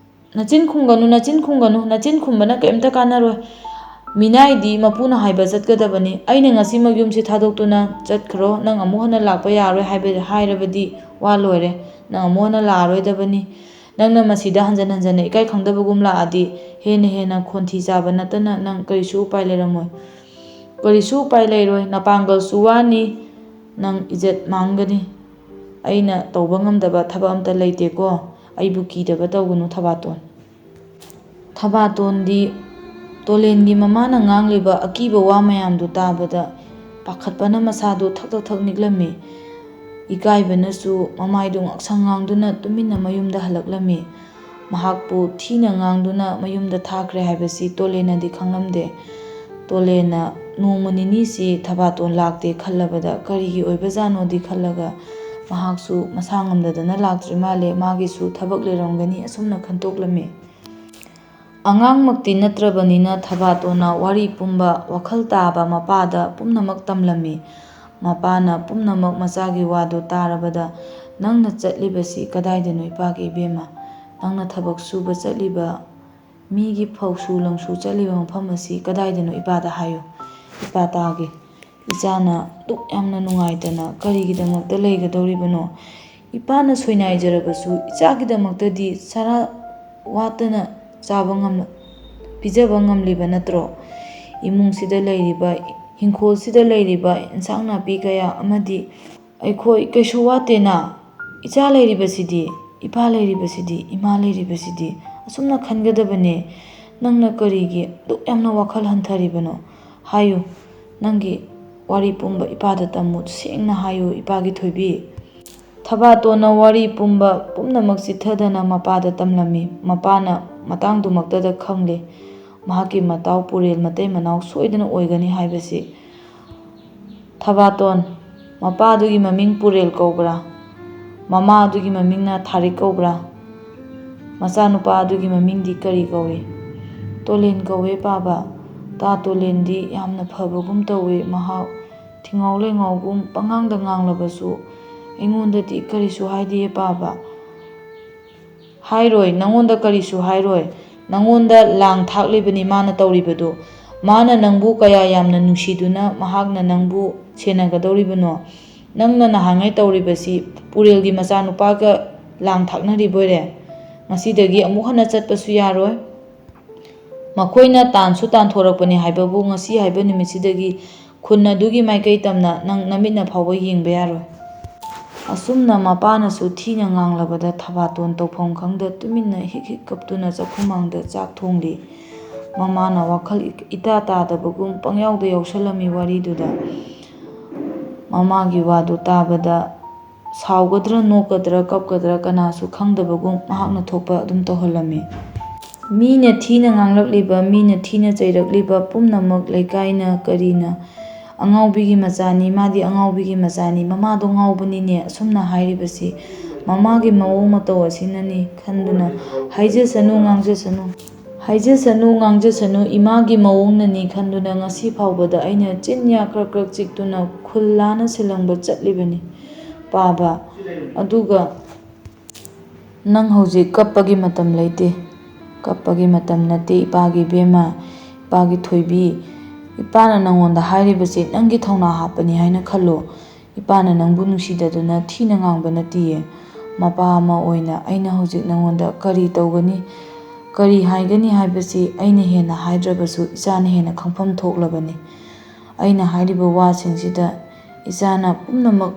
ꯅꯆꯤꯟ ꯈꯨꯝꯒꯅꯨ, ꯅꯆꯤꯟ ꯈꯨꯝꯒꯅꯨ, ꯅꯆꯤꯟ ꯈꯨꯝꯕꯅ ꯀꯔꯤꯝꯇ ꯀꯥꯟꯅꯔꯣꯏ꯫ ꯃꯤꯅꯥꯏꯗꯤ ꯃꯄꯨꯅ ꯍꯥꯏꯕ ꯆꯠꯀꯗꯕꯅꯤ꯫ ꯑꯩꯅ ꯉꯁꯤꯃꯛ ꯌꯨꯝꯁꯤ ꯊꯥꯗꯣꯛꯇꯨꯅ ꯆꯠꯈ꯭ꯔꯣ, ꯅꯪ ꯑꯃꯨꯛ ꯍꯟꯅ ꯂꯥꯛꯄ ꯌꯥꯔꯣꯏ ꯍꯥꯏꯕ ꯍꯥꯏꯔꯕꯗꯤ ꯋꯥ ꯂꯣꯏꯔꯦ꯫ ꯅꯪ ꯑꯃꯨꯛ ꯍꯟꯅ ꯂꯥꯛꯑꯔꯣꯏꯗꯕꯅꯤ꯫ ꯅꯪꯅ ꯃꯁꯤꯗ ꯍꯟꯖꯟ ꯍꯟꯖꯟꯅ ꯏꯀꯥꯏ ꯈꯪꯗꯕꯒꯨꯝ ꯂꯥꯛꯑꯗꯤ ꯍꯦꯟꯅ ꯍꯦꯟꯅ ꯈꯣꯟꯊꯤ ꯆꯥꯕ ꯅꯠꯇꯅ ꯅꯪ ꯀꯔꯤꯁꯨ ꯎꯄꯥꯏ ꯂꯩꯔꯝꯃꯣꯏ꯫ ꯀꯔꯤꯁꯨ ꯎꯄꯥꯏ ꯂꯩꯔꯣꯏ, ꯅꯄꯥꯡꯒꯜꯁꯨ ꯋꯥꯅꯤ, ꯅꯪ ꯏꯖꯠ ꯃꯥꯡꯒꯅꯤ꯫ ꯑꯩꯅ ꯇꯧꯕ ꯉꯝꯗꯕ ꯊꯕꯛ ꯑꯝꯇ ꯂꯩꯇꯦꯀꯣ꯫ ꯑꯩꯕꯨ ꯀꯤꯗꯕ ꯇꯧꯒꯅꯨ, ꯊꯕꯥꯇꯣꯟ꯫" ꯊꯕꯥꯇꯣꯟꯗꯤ ꯇꯣꯂꯦꯟꯒꯤ ꯃꯃꯥꯅ ꯉꯥꯡꯂꯤꯕ ꯑꯀꯤꯕ ꯋꯥ ꯃꯌꯥꯝꯗꯨ ꯇꯥꯕꯗ ꯄꯥꯈꯠꯄꯅ ꯃꯁꯥꯗꯨ ꯊꯛ ꯊꯛ ꯊꯛ ꯅꯤꯛꯂꯝꯃꯤ꯫ ꯏꯀꯥꯏꯕꯅꯁꯨ ꯃꯃꯥꯏꯗꯨ ꯉꯥꯛꯁꯪ ꯉꯥꯡꯗꯨꯅ ꯇꯨꯃꯤꯟꯅ ꯃꯌꯨꯝꯗ ꯍꯜꯂꯛꯂꯝꯃꯤ꯫ ꯃꯍꯥꯛꯄꯨ ꯊꯤꯅ ꯉꯥꯡꯗꯨꯅ ꯃꯌꯨꯝꯗ ꯊꯥꯈ꯭ꯔꯦ ꯍꯥꯏꯕꯁꯤ ꯇꯣꯂꯦꯟꯅꯗꯤ ꯈꯪꯂꯝꯗꯦ꯫ ꯇꯣꯂꯦꯟꯅ ꯅꯣꯡꯃ ꯅꯤꯅꯤꯁꯤ ꯊꯕꯥꯇꯣꯟ ꯂꯥꯛꯇꯦ ꯈꯜꯂꯕꯗ ꯀꯔꯤꯒꯤ ꯑꯣꯏꯕꯖꯥꯠꯅꯣꯗꯤ ꯈꯜꯂꯒ ꯃꯍꯥꯛꯁꯨ ꯃꯁꯥ ꯉꯝꯗꯗꯅ ꯂꯥꯛꯇ꯭ꯔꯤ ꯃꯥꯜꯂꯦ, ꯃꯥꯒꯤꯁꯨ ꯊꯕꯛ ꯂꯩꯔꯝꯒꯅꯤ ꯑꯁꯨꯝꯅ ꯈꯟꯇꯣꯛꯂꯝꯃꯤ꯫ ꯑꯉꯥꯡꯃꯛꯇꯤ ꯅꯠꯇ꯭ꯔꯕꯅꯤꯅ ꯊꯕꯥꯇꯣꯟꯅ ꯋꯥꯔꯤ ꯄꯨꯝꯕ ꯋꯥꯈꯜ ꯇꯥꯕ ꯃꯄꯥꯗ ꯄꯨꯝꯅꯃꯛ ꯇꯝꯂꯝꯃꯤ꯫ ꯃꯄꯥꯅ ꯄꯨꯝꯅꯃꯛ ꯃꯆꯥꯒꯤ ꯋꯥꯗꯨ ꯇꯥꯔꯕꯗ, "ꯅꯪꯅ ꯆꯠꯂꯤꯕꯁꯤ ꯀꯗꯥꯏꯗꯅꯣ ꯏꯄꯥꯒꯤ ꯏꯕꯦꯝꯃ? ꯅꯪꯅ ꯊꯕꯛ ꯁꯨꯕ ꯆꯠꯂꯤꯕ, ꯃꯤꯒꯤ ꯐꯧꯁꯨ ꯂꯪꯁꯨ ꯆꯠꯂꯤꯕ ꯃꯐꯝ ꯑꯁꯤ ꯀꯗꯥꯏꯗꯅꯣ ꯏꯄꯥꯗ ꯍꯥꯏꯌꯨ꯫ ꯏꯄꯥ ꯇꯥꯒꯦ꯫ ꯏꯆꯥꯅ ꯗꯨꯛ ꯌꯥꯝꯅ ꯅꯨꯡꯉꯥꯏꯇꯅ ꯀꯔꯤꯒꯤꯗꯃꯛꯇ ꯂꯩꯒꯗꯧꯔꯤꯕꯅꯣ? ꯏꯄꯥꯅ ꯁꯣꯏꯅꯥꯏꯖꯔꯕꯁꯨ ꯏꯆꯥꯒꯤꯗꯃꯛꯇꯗꯤ ꯆꯔꯥ ꯋꯥꯠꯇꯅ ꯆꯥꯕ ꯉꯝ-, ꯄꯤꯖꯕ ꯉꯝꯂꯤꯕ ꯅꯠꯇ꯭ꯔꯣ? ꯏꯃꯨꯡꯁꯤꯗ ꯂꯩꯔꯤꯕ, ꯏꯪꯈꯣꯜꯁꯤꯗ ꯂꯩꯔꯤꯕ ꯏꯟꯁꯥꯡ ꯅꯥꯄꯤ ꯀꯌꯥ ꯑꯃꯗꯤ ꯑꯩꯈꯣꯏ ꯀꯩꯁꯨ ꯋꯥꯠꯇꯦꯅ꯫ ꯏꯆꯥ ꯂꯩꯔꯤꯕꯁꯤꯗꯤ, ꯏꯄꯥ ꯂꯩꯔꯤꯕꯁꯤꯗꯤ, ꯏꯃꯥ ꯂꯩꯔꯤꯕꯁꯤꯗꯤ?" ꯑꯁꯨꯝꯅ ꯈꯟꯒꯗꯕꯅꯦ꯫ ꯅꯪꯅ ꯀꯔꯤꯒꯤ ꯑꯗꯨꯛ ꯌꯥꯝꯅ ꯋꯥꯈꯜ ꯍꯟꯊꯔꯤꯕꯅꯣ? ꯍꯥꯏꯌꯨ, ꯅꯪꯒꯤ ꯋꯥꯔꯤ ꯄꯨꯝꯕ ꯏꯄꯥꯗ ꯇꯝꯃꯨ, ꯁꯦꯡꯅ ꯍꯥꯏꯌꯨ, ꯏꯄꯥꯒꯤ ꯊꯣꯏꯕꯤ꯫ ꯊꯕꯥꯇꯣꯟꯅ ꯋꯥꯔꯤ ꯄꯨꯝꯕ ꯄꯨꯝꯅꯃꯛ ꯆꯤꯠꯊꯗꯅ ꯃꯄꯥꯗ ꯇꯝꯂꯝꯃꯤ꯫ ꯃꯄꯥꯅ ꯃꯇꯥꯡꯗꯨꯃꯛꯇꯗ ꯈꯪꯂꯦ꯫ ꯃꯍꯥꯛꯀꯤ ꯃꯇꯥꯎ ꯄꯨꯔꯦꯜ ꯃꯇꯩ ꯃꯅꯥꯎ ꯁꯣꯏꯗꯅ ꯑꯣꯏꯒꯅꯤ ꯍꯥꯏꯕꯁꯤ꯫ ꯊꯕꯥꯇꯣꯟ, ꯃꯄꯥꯗꯨꯒꯤ ꯃꯃꯤꯡ ꯄꯨꯔꯦꯜ ꯀꯧꯕ꯭ꯔꯥ? ꯃꯃꯥ ꯑꯗꯨꯒꯤ ꯃꯃꯤꯡꯅ ꯊꯥꯔꯤꯛ ꯀꯧꯕ꯭ꯔꯥ? ꯃꯆꯥꯅꯨꯄꯥ ꯑꯗꯨꯒꯤ ꯃꯃꯤꯡꯗꯤ ꯀꯔꯤ ꯀꯧꯏ? ꯇꯣꯂꯦꯟ ꯀꯧꯋꯦ ꯄꯥꯕ꯫ ꯇꯥ ꯇꯣꯂꯦꯟꯗꯤ ꯌꯥꯝꯅ ꯐꯕꯒꯨꯝ ꯇꯧꯏ꯫ ꯃꯍꯥꯛ ꯊꯤꯉꯥꯎ ꯂꯩꯉꯥꯎꯒꯨꯝ ꯄꯉꯥꯡꯗ ꯉꯥꯡꯂꯕꯁꯨ ꯑꯩꯉꯣꯟꯗꯗꯤ ꯀꯔꯤꯁꯨ ꯍꯥꯏꯗꯦ ꯄꯥꯕ꯫ ꯍꯥꯏꯔꯣꯏ, ꯅꯪꯉꯣꯟꯗ ꯀꯔꯤꯁꯨ ꯍꯥꯏꯔꯣꯏ꯫ ꯅꯪꯉꯣꯟꯗ ꯂꯥꯡ ꯊꯥꯛꯂꯤꯕꯅꯤ ꯃꯥꯅ ꯇꯧꯔꯤꯕꯗꯨ꯫ ꯃꯥꯅ ꯅꯪꯕꯨ ꯀꯌꯥ ꯌꯥꯝꯅ ꯅꯨꯡꯁꯤꯗꯨꯅ ꯃꯍꯥꯛꯅ ꯅꯪꯕꯨ ꯁꯦꯟꯅꯒꯗꯧꯔꯤꯕꯅꯣ? ꯅꯪꯅ ꯅꯍꯥꯟꯉꯩ ꯇꯧꯔꯤꯕꯁꯤ ꯄꯨꯔꯦꯜꯒꯤ ꯃꯆꯥꯅꯨꯄꯥꯒ ꯂꯥꯡ ꯊꯥꯛꯅꯔꯤꯕꯣꯏꯔꯦ꯫ ꯉꯁꯤꯗꯒꯤ ꯑꯃꯨꯛ ꯍꯟꯅ ꯆꯠꯄꯁꯨ ꯌꯥꯔꯣꯏ꯫ ꯃꯈꯣꯏꯅ ꯇꯥꯟꯁꯨ ꯇꯥꯟꯊꯣꯔꯛꯄꯅꯤ ꯍꯥꯏꯕꯕꯨ ꯉꯁꯤ ꯍꯥꯏꯕ ꯅꯨꯃꯤꯠꯁꯤꯗꯒꯤ ꯈꯨꯟ ꯑꯗꯨꯒꯤ ꯃꯥꯏꯀꯩ ꯇꯝꯅ ꯅꯪ ꯅꯃꯤꯠꯅ ꯐꯥꯎꯕ ꯌꯦꯡꯕ ꯌꯥꯔꯣꯏ꯫ ꯑꯁꯨꯝꯅ ꯃꯄꯥꯅꯁꯨ ꯊꯤꯅ ꯉꯥꯡꯂꯕꯗ ꯊꯕꯥꯇꯣꯟ ꯇꯧꯐꯝ ꯈꯪꯗ ꯇꯨꯃꯤꯟꯅ ꯍꯤꯛ ꯍꯤꯛ ꯀꯞꯇꯨꯅ ꯆꯥꯛꯈꯨꯃꯥꯡꯗ ꯆꯥꯛ ꯊꯣꯡꯂꯤ꯫ ꯃꯃꯥꯅ ꯋꯥꯈꯜ ꯏꯇꯥ ꯇꯥꯗꯕꯒꯨꯝ ꯄꯪꯌꯥꯎꯗ ꯌꯥꯎꯁꯜꯂꯝꯃꯤ ꯋꯥꯔꯤꯗꯨꯗ꯫ ꯃꯃꯥꯒꯤ ꯋꯥꯗꯨ ꯇꯥꯕꯗ ꯁꯥꯎꯒꯗ꯭ꯔꯥ, ꯅꯣꯛꯀꯗ꯭ꯔꯥ, ꯀꯞꯀꯗ꯭ꯔꯥ ꯀꯅꯥꯁꯨ ꯈꯪꯗꯕꯒꯨꯝ ꯃꯍꯥꯛꯅ ꯊꯣꯛꯄ ꯑꯗꯨꯝ ꯇꯧꯍꯜꯂꯝꯃꯤ꯫ ꯃꯤꯅ ꯊꯤꯅ ꯉꯥꯡꯂꯛꯂꯤꯕ, ꯃꯤꯅ ꯊꯤꯅ ꯆꯩꯔꯛꯂꯤꯕ ꯄꯨꯝꯅꯃꯛ ꯂꯩꯀꯥꯏꯅ ꯀꯔꯤꯅ, "ꯑꯉꯥꯎꯕꯤꯒꯤ ꯃꯆꯥꯅꯤ, ꯃꯥꯗꯤ ꯑꯉꯥꯎꯕꯤꯒꯤ ꯃꯆꯥꯅꯤ, ꯃꯃꯥꯗꯣ ꯉꯥꯎꯕꯅꯤꯅꯦ" ꯑꯁꯨꯝꯅ ꯍꯥꯏꯔꯤꯕꯁꯤ ꯃꯃꯥꯒꯤ ꯃꯑꯣꯡ ꯃꯇꯧ ꯑꯁꯤꯅꯅꯤ ꯈꯟꯗꯨꯅ ꯍꯥꯏꯖꯁꯅꯨ, ꯉꯥꯡꯖꯁꯅꯨ꯫ ꯍꯥꯏꯖꯁꯅꯨ, ꯉꯥꯡꯖꯁꯅꯨ, ꯏꯃꯥꯒꯤ ꯃꯑꯣꯡꯅꯅꯤ ꯈꯟꯗꯨꯅ ꯉꯁꯤ ꯐꯥꯎꯕꯗ ꯑꯩꯅ ꯆꯤꯟ ꯌꯥ ꯈ꯭ꯔꯛ ꯈ꯭ꯔꯛ ꯆꯤꯛꯇꯨꯅ ꯈꯨꯜ ꯂꯥꯟꯅ ꯁꯤꯜꯂꯪꯕ ꯆꯠꯂꯤꯕꯅꯤ꯫ ꯄꯥꯕ꯫ ꯑꯗꯨꯒ ꯅꯪ ꯍꯧꯖꯤꯛ ꯀꯞꯄꯒꯤ ꯃꯇꯝ ꯂꯩꯇꯦ꯫ ꯀꯞꯄꯒꯤ ꯃꯇꯝ ꯅꯠꯇꯦ, ꯏꯄꯥꯒꯤ ꯏꯕꯦꯝꯃ, ꯏꯄꯥꯒꯤ ꯊꯣꯏꯕꯤ꯫ ꯏꯄꯥꯅ ꯅꯪꯉꯣꯟꯗ ꯍꯥꯏꯔꯤꯕꯁꯤ ꯅꯪꯒꯤ ꯊꯧꯅꯥ ꯍꯥꯞꯄꯅꯤ ꯍꯥꯏꯅ ꯈꯜꯂꯨ꯫ ꯏꯄꯥꯅ ꯅꯪꯕꯨ ꯅꯨꯡꯁꯤꯗꯗꯨꯅ ꯊꯤꯅ ꯉꯥꯡꯕ ꯅꯠꯇꯤꯌꯦ꯫ ꯃꯄꯥ ꯑꯃ ꯑꯣꯏꯅ ꯑꯩꯅ ꯍꯧꯖꯤꯛ ꯅꯪꯉꯣꯟꯗ ꯀꯔꯤ ꯇꯧꯒꯅꯤ, ꯀꯔꯤ ꯍꯥꯏꯒꯅꯤ ꯍꯥꯏꯕꯁꯤ ꯑꯩꯅ ꯍꯦꯟꯅ ꯍꯥꯏꯗ꯭ꯔꯕꯁꯨ ꯏꯆꯥꯅ ꯍꯦꯟꯅ ꯈꯪꯐꯝ ꯊꯣꯛꯂꯕꯅꯤ꯫ ꯑꯩꯅ ꯍꯥꯏꯔꯤꯕ ꯋꯥꯁꯤꯡꯁꯤꯗ ꯏꯆꯥꯅ ꯄꯨꯝꯅꯃꯛ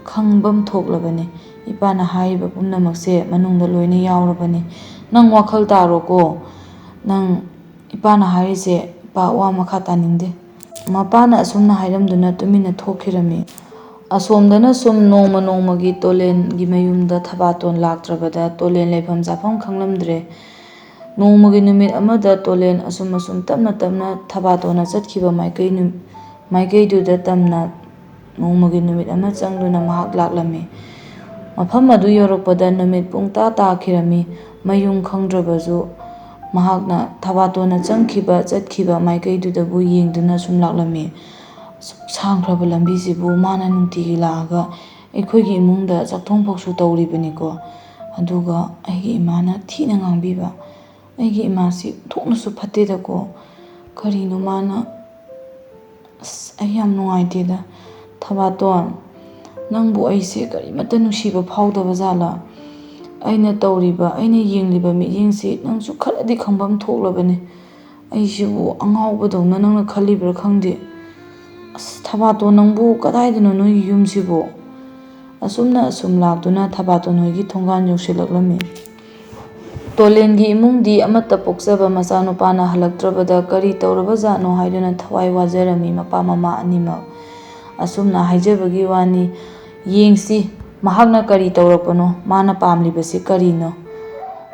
ꯈꯪꯐꯝ ꯊꯣꯛꯂꯕꯅꯤ꯫ ꯏꯄꯥꯅ ꯍꯥꯏꯔꯤꯕ ꯄꯨꯝꯅꯃꯛꯁꯦ ꯃꯅꯨꯡꯗ ꯂꯣꯏꯅ ꯌꯥꯎꯔꯕꯅꯤ꯫ ꯅꯪ ꯋꯥꯈꯜ ꯇꯥꯔꯣꯀꯣ꯫ ꯅꯪ, ꯏꯄꯥꯅ ꯍꯥꯏꯔꯤꯁꯦ, ꯏꯄꯥ ꯋꯥ ꯃꯈꯥ ꯇꯥꯅꯤꯡꯗꯦ꯫ ꯃꯄꯥꯅ ꯑꯁꯨꯝꯅ ꯍꯥꯏꯔꯝꯗꯨꯅ ꯇꯨꯃꯤꯟꯅ ꯊꯣꯛꯈꯤꯔꯝꯃꯤ꯫ ꯑꯁꯣꯝꯗꯅ ꯁꯨꯝ ꯅꯣꯡꯃ ꯅꯣꯡꯃꯒꯤ ꯇꯣꯂꯦꯟꯒꯤ ꯃꯌꯨꯝꯗ ꯊꯕꯥꯇꯣꯟ ꯂꯥꯛꯇ꯭ꯔꯕꯗ ꯇꯣꯂꯦꯟ ꯂꯩꯐꯝ ꯆꯥꯐꯝ ꯈꯪꯂꯝꯗ꯭ꯔꯦ꯫ ꯅꯣꯡꯃꯒꯤ ꯅꯨꯃꯤꯠ ꯑꯃꯗ ꯇꯣꯂꯦꯟ ꯑꯁꯨꯝ ꯑꯁꯨꯝ ꯇꯞꯅ ꯇꯞꯅ ꯊꯕꯥꯇꯣꯟꯅ ꯆꯠꯈꯤꯕ ꯃꯥꯏꯀꯩ ꯅꯨ-, ꯃꯥꯏꯀꯩꯗꯨꯗ ꯇꯝꯅ ꯅꯣꯡꯃꯒꯤ ꯅꯨꯃꯤꯠ ꯑꯃ ꯆꯪꯗꯨꯅ ꯃꯍꯥꯛ ꯂꯥꯛꯂꯝꯃꯤ꯫ ꯃꯐꯝ ꯑꯗꯨ ꯌꯧꯔꯛꯄꯗ ꯅꯨꯃꯤꯠ ꯄꯨꯡ ꯇꯥ ꯇꯥꯈꯤꯔꯝꯃꯤ꯫ ꯃꯌꯨꯝ ꯈꯪꯗ꯭ꯔꯕꯁꯨ ꯃꯍꯥꯛꯅ ꯊꯕꯥꯇꯣꯟꯅ ꯆꯪꯈꯤꯕ ꯆꯠꯈꯤꯕ ꯃꯥꯏꯀꯩꯗꯨꯗꯕꯨ ꯌꯦꯡꯗꯨꯅ ꯁꯨꯝ ꯂꯥꯛꯂꯝꯃꯤ꯫ ꯑꯁꯨꯛ ꯁꯥꯡꯈ꯭ꯔꯕ ꯂꯝꯕꯤꯁꯤꯕꯨ ꯃꯥꯅ ꯅꯨꯡꯇꯤꯒꯤ ꯂꯥꯛꯑꯒ ꯑꯩꯈꯣꯏꯒꯤ ꯏꯃꯨꯡꯗ ꯆꯥꯛꯊꯣꯡ ꯐꯥꯎꯁꯨ ꯇꯧꯔꯤꯕꯅꯤꯀꯣ꯫ ꯑꯗꯨꯒ ꯑꯩꯒꯤ ꯏꯃꯥꯅ ꯊꯤꯅ ꯉꯥꯡꯕꯤꯕ꯫ ꯑꯩꯒꯤ ꯏꯃꯥꯁꯤ ꯊꯣꯛꯅꯁꯨ ꯐꯠꯇꯦꯗꯀꯣ꯫ ꯀꯔꯤꯅꯣ ꯃꯥꯅ, ꯑꯁ, ꯑꯩ ꯌꯥꯝ ꯅꯨꯡꯉꯥꯏꯇꯦꯗ꯫ ꯊꯕꯥꯇꯣꯟ, ꯅꯪꯕꯨ ꯑꯩꯁꯦ ꯀꯔꯤꯃꯠꯇ ꯅꯨꯡꯁꯤꯕ ꯐꯥꯎꯗꯕ ꯖꯥꯠꯂꯥ? ꯑꯩꯅ ꯇꯧꯔꯤꯕ, ꯑꯩꯅ ꯌꯦꯡꯂꯤꯕ ꯃꯤꯠꯌꯦꯡꯁꯤ ꯅꯪꯁꯨ ꯈꯔꯗꯤ ꯈꯪꯐꯝ ꯊꯣꯛꯂꯕꯅꯤ꯫ ꯑꯩꯁꯤꯕꯨ ꯑꯉꯥꯎꯕꯗꯧꯅ ꯅꯪꯅ ꯈꯜꯂꯤꯕ꯭ꯔꯥ ꯈꯪꯗꯦ꯫ ꯑꯁ, ꯊꯕꯥꯇꯣꯟ, ꯅꯪꯕꯨ ꯀꯗꯥꯏꯗꯅꯣ ꯅꯣꯏꯒꯤ ꯌꯨꯝꯁꯤꯕꯨ? ꯑꯁꯨꯝꯅ ꯑꯁꯨꯝ ꯂꯥꯛꯇꯨꯅ ꯊꯕꯥꯇꯣꯟ ꯍꯣꯏꯒꯤ ꯊꯣꯡꯒꯥꯟ ꯌꯧꯁꯤꯜꯂꯛꯂꯝꯃꯤ꯫ ꯇꯣꯂꯦꯟꯒꯤ ꯏꯃꯨꯡꯗꯤ ꯑꯃꯠꯇ ꯄꯣꯛꯆꯕ ꯃꯆꯥꯅꯨꯄꯥꯅ ꯍꯜꯂꯛꯇ꯭ꯔꯕꯗ ꯀꯔꯤ ꯇꯧꯔꯕꯖꯥꯠꯅꯣ ꯍꯥꯏꯗꯨꯅ ꯊꯋꯥꯏ ꯋꯥꯖꯔꯝꯃꯤ ꯃꯄꯥ ꯃꯃꯥ ꯑꯅꯤꯃꯛ꯫ ꯑꯁꯨꯝꯅ ꯍꯥꯏꯖꯕꯒꯤ ꯋꯥꯅꯤ, ꯌꯦꯡꯁꯤ, ꯃꯍꯥꯛꯅ ꯀꯔꯤ ꯇꯧꯔꯛꯄꯅꯣ, ꯃꯥꯅ ꯄꯥꯝꯂꯤꯕꯁꯤ ꯀꯔꯤꯅꯣ?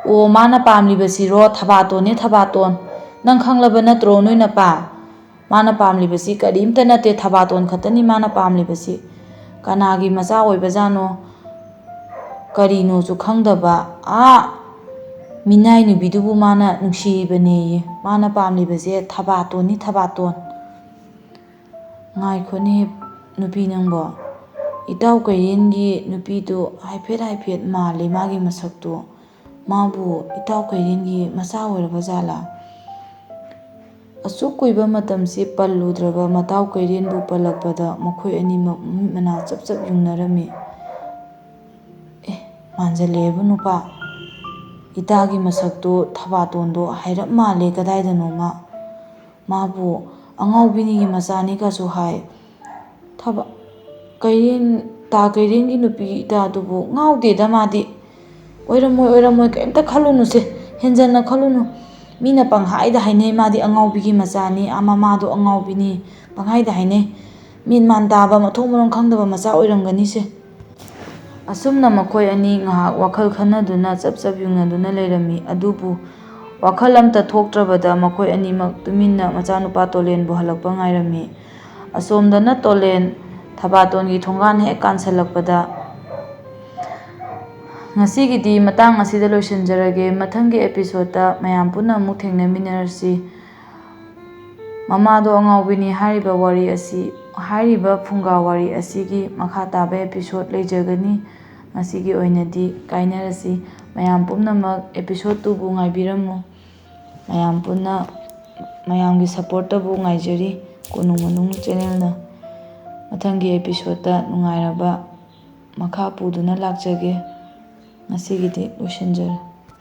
ꯑꯣ, ꯃꯥꯅ ꯄꯥꯝꯂꯤꯕꯁꯤꯔꯣ? ꯊꯕꯥꯇꯣꯟꯅꯦ, ꯊꯕꯥꯇꯣꯟ꯫ ꯅꯪ ꯈꯪꯂꯕ ꯅꯠꯇ꯭ꯔꯣ, ꯅꯣꯏ ꯅꯄꯥ? ꯃꯥꯅ ꯄꯥꯝꯂꯤꯕꯁꯤ ꯀꯔꯤꯝꯇ ꯅꯠꯇꯦ, ꯊꯕꯥꯇꯣꯟ ꯈꯛꯇꯅꯤ ꯃꯥꯅ ꯄꯥꯝꯂꯤꯕꯁꯤ꯫ ꯀꯅꯥꯒꯤ ꯃꯆꯥ ꯑꯣꯏꯕꯖꯥꯠꯅꯣ, ꯀꯔꯤꯅꯣꯁꯨ ꯈꯪꯗꯕ, ꯑꯥ ꯃꯤꯅꯥꯏ ꯅꯨꯄꯤꯗꯨꯕꯨ ꯃꯥꯅ ꯅꯨꯡꯁꯤꯔꯤꯕꯅꯦꯌꯦ꯫ ꯃꯥꯅ ꯄꯥꯝꯂꯤꯕꯁꯦ ꯊꯕꯥꯇꯣꯟꯅꯤ, ꯊꯕꯥꯇꯣꯟ꯫ ꯉꯥꯏꯈꯣꯅꯦ, ꯅꯨꯄꯤ ꯅꯪꯕꯣ꯫ ꯏꯇꯥꯎ ꯀꯩꯔꯦꯟꯒꯤ ꯅꯨꯄꯤꯗꯨ ꯍꯥꯏꯐꯦꯠ ꯍꯥꯏꯐꯦꯠ ꯃꯥꯜꯂꯤ ꯃꯥꯒꯤ ꯃꯁꯛꯇꯨ꯫ ꯃꯥꯕꯨ ꯏꯇꯥꯎ ꯀꯩꯔꯦꯟꯒꯤ ꯃꯆꯥ ꯑꯣꯏꯔꯕ ꯖꯥꯠꯂꯥ? ꯑꯁꯨꯛ ꯀꯨꯏꯕ ꯃꯇꯝꯁꯤ ꯄꯜꯂꯨꯗ꯭ꯔꯕ ꯃꯇꯥꯎ ꯀꯩꯔꯦꯟꯕꯨ ꯄꯜꯂꯛꯄꯗ ꯃꯈꯣꯏ ꯑꯅꯤꯃꯛ ꯃꯃꯤꯠ ꯃꯅꯥ ꯆꯞ ꯆꯞ ꯌꯨꯡꯅꯔꯝꯃꯤ꯫ ꯑꯦ, ꯃꯥꯟꯖꯜꯂꯛꯑꯦꯕꯨ ꯅꯨꯄꯥ꯫ ꯏꯇꯥꯒꯤ ꯃꯁꯛꯇꯨ ꯊꯕꯥꯇꯣꯟꯗꯣ ꯍꯥꯏꯔꯞ ꯃꯥꯜꯂꯦ ꯀꯗꯥꯏꯗꯅꯣꯃ꯫ ꯃꯥꯕꯨ ꯑꯉꯥꯎꯕꯤꯅꯤꯒꯤ ꯃꯆꯥꯅꯤꯒꯁꯨ ꯍꯥꯏ꯫ ꯊꯕ-, ꯀꯩꯔꯦꯟ, ꯇꯥ ꯀꯩꯔꯦꯟꯒꯤ ꯅꯨꯄꯤ ꯏꯇꯥꯗꯨꯕꯨ ꯉꯥꯎꯗꯦꯗ ꯃꯥꯗꯤ꯫ ꯑꯣꯏꯔꯝꯃꯣꯏ, ꯑꯣꯏꯔꯝꯃꯣꯏ, ꯀꯔꯤꯝꯇ ꯈꯜꯂꯨꯅꯨꯁꯦ, ꯍꯦꯟꯖꯟꯅ ꯈꯜꯂꯨꯅꯨ꯫ ꯃꯤꯅ ꯄꯪꯍꯥꯏꯗ ꯍꯥꯏꯅꯩ, "ꯃꯥꯗꯤ ꯑꯉꯥꯎꯕꯤꯒꯤ ꯃꯆꯥꯅꯤ, ꯑꯥ, ꯃꯃꯥꯗꯣ ꯑꯉꯥꯎꯕꯤꯅꯤ", ꯄꯪꯍꯥꯏꯗ ꯍꯥꯏꯅꯩ꯫ ꯃꯦꯟ ꯃꯥꯟ ꯇꯥꯕ, ꯃꯊꯣꯡ ꯃꯔꯝ ꯈꯪꯗꯕ ꯃꯆꯥ ꯑꯣꯏꯔꯝꯒꯅꯤꯁꯦ꯫ ꯑꯁꯨꯝꯅ ꯃꯈꯣꯏ ꯑꯅꯤ ꯉꯥꯏꯍꯥꯛ ꯋꯥꯈꯜ ꯈꯟꯅꯗꯨꯅ ꯆꯞ ꯆꯞ ꯌꯨꯡꯅꯗꯨꯅ ꯂꯩꯔꯝꯃꯤ꯫ ꯑꯗꯨꯕꯨ ꯋꯥꯈꯜ ꯑꯝꯇ ꯊꯣꯛꯇ꯭ꯔꯕꯗ ꯃꯈꯣꯏ ꯑꯅꯤꯃꯛ ꯇꯨꯃꯤꯟꯅ ꯃꯆꯥꯅꯨꯄꯥ ꯇꯣꯂꯦꯟꯕꯨ ꯍꯜꯂꯛꯄ ꯉꯥꯏꯔꯝꯃꯤ꯫ ꯑꯁꯣꯝꯗꯅ ꯇꯣꯂꯦꯟ ꯊꯕꯥꯇꯣꯟꯒꯤ ꯊꯣꯡꯒꯥꯟ ꯍꯦꯛ ꯀꯥꯟꯁꯤꯜꯂꯛꯄꯗ, ꯉꯁꯤꯒꯤꯗꯤ ꯃꯇꯥꯡ ꯑꯁꯤꯗ ꯂꯣꯏꯁꯤꯟꯖꯔꯒꯦ꯫ ꯃꯊꯪꯒꯤ episode ꯇ ꯃꯌꯥꯝ ꯄꯨꯟꯅ ꯑꯃꯨꯛ ꯊꯦꯡꯅꯃꯤꯟꯅꯔꯁꯤ꯫ ꯃꯃꯥꯗꯣ ꯑꯉꯥꯎꯕꯤꯅꯤ ꯍꯥꯏꯔꯤꯕ ꯋꯥꯔꯤ ꯑꯁꯤ, ꯍꯥꯏꯔꯤꯕ ꯐꯨꯡꯒꯥ ꯋꯥꯔꯤ ꯑꯁꯤꯒꯤ ꯃꯈꯥ ꯇꯥꯕ episode ꯂꯩꯖꯒꯅꯤ꯫ ꯉꯁꯤꯒꯤ ꯑꯣꯏꯅꯗꯤ ꯀꯥꯏꯅꯔꯁꯤ꯫ ꯃꯌꯥꯝ ꯄꯨꯝꯅꯃꯛ episode two ꯕꯨ ꯉꯥꯏꯕꯤꯔꯝꯃꯨ꯫ ꯃꯌꯥꯝ ꯄꯨꯟꯅ, ꯃꯌꯥꯝꯒꯤ support ꯇꯕꯨ ꯉꯥꯏꯖꯔꯤ ꯀꯣꯅꯨꯡ ꯃꯅꯨꯡ channel ꯅ꯫ ꯃꯊꯪꯒꯤ episode ꯇ ꯅꯨꯡꯉꯥꯏꯔꯕ ꯃꯈꯥ ꯄꯨꯗꯨꯅ ꯂꯥꯛꯆꯒꯦ꯫ ꯉꯁꯤꯒꯤꯗꯤ ꯂꯣꯏꯁꯤꯟꯖꯔꯦ꯫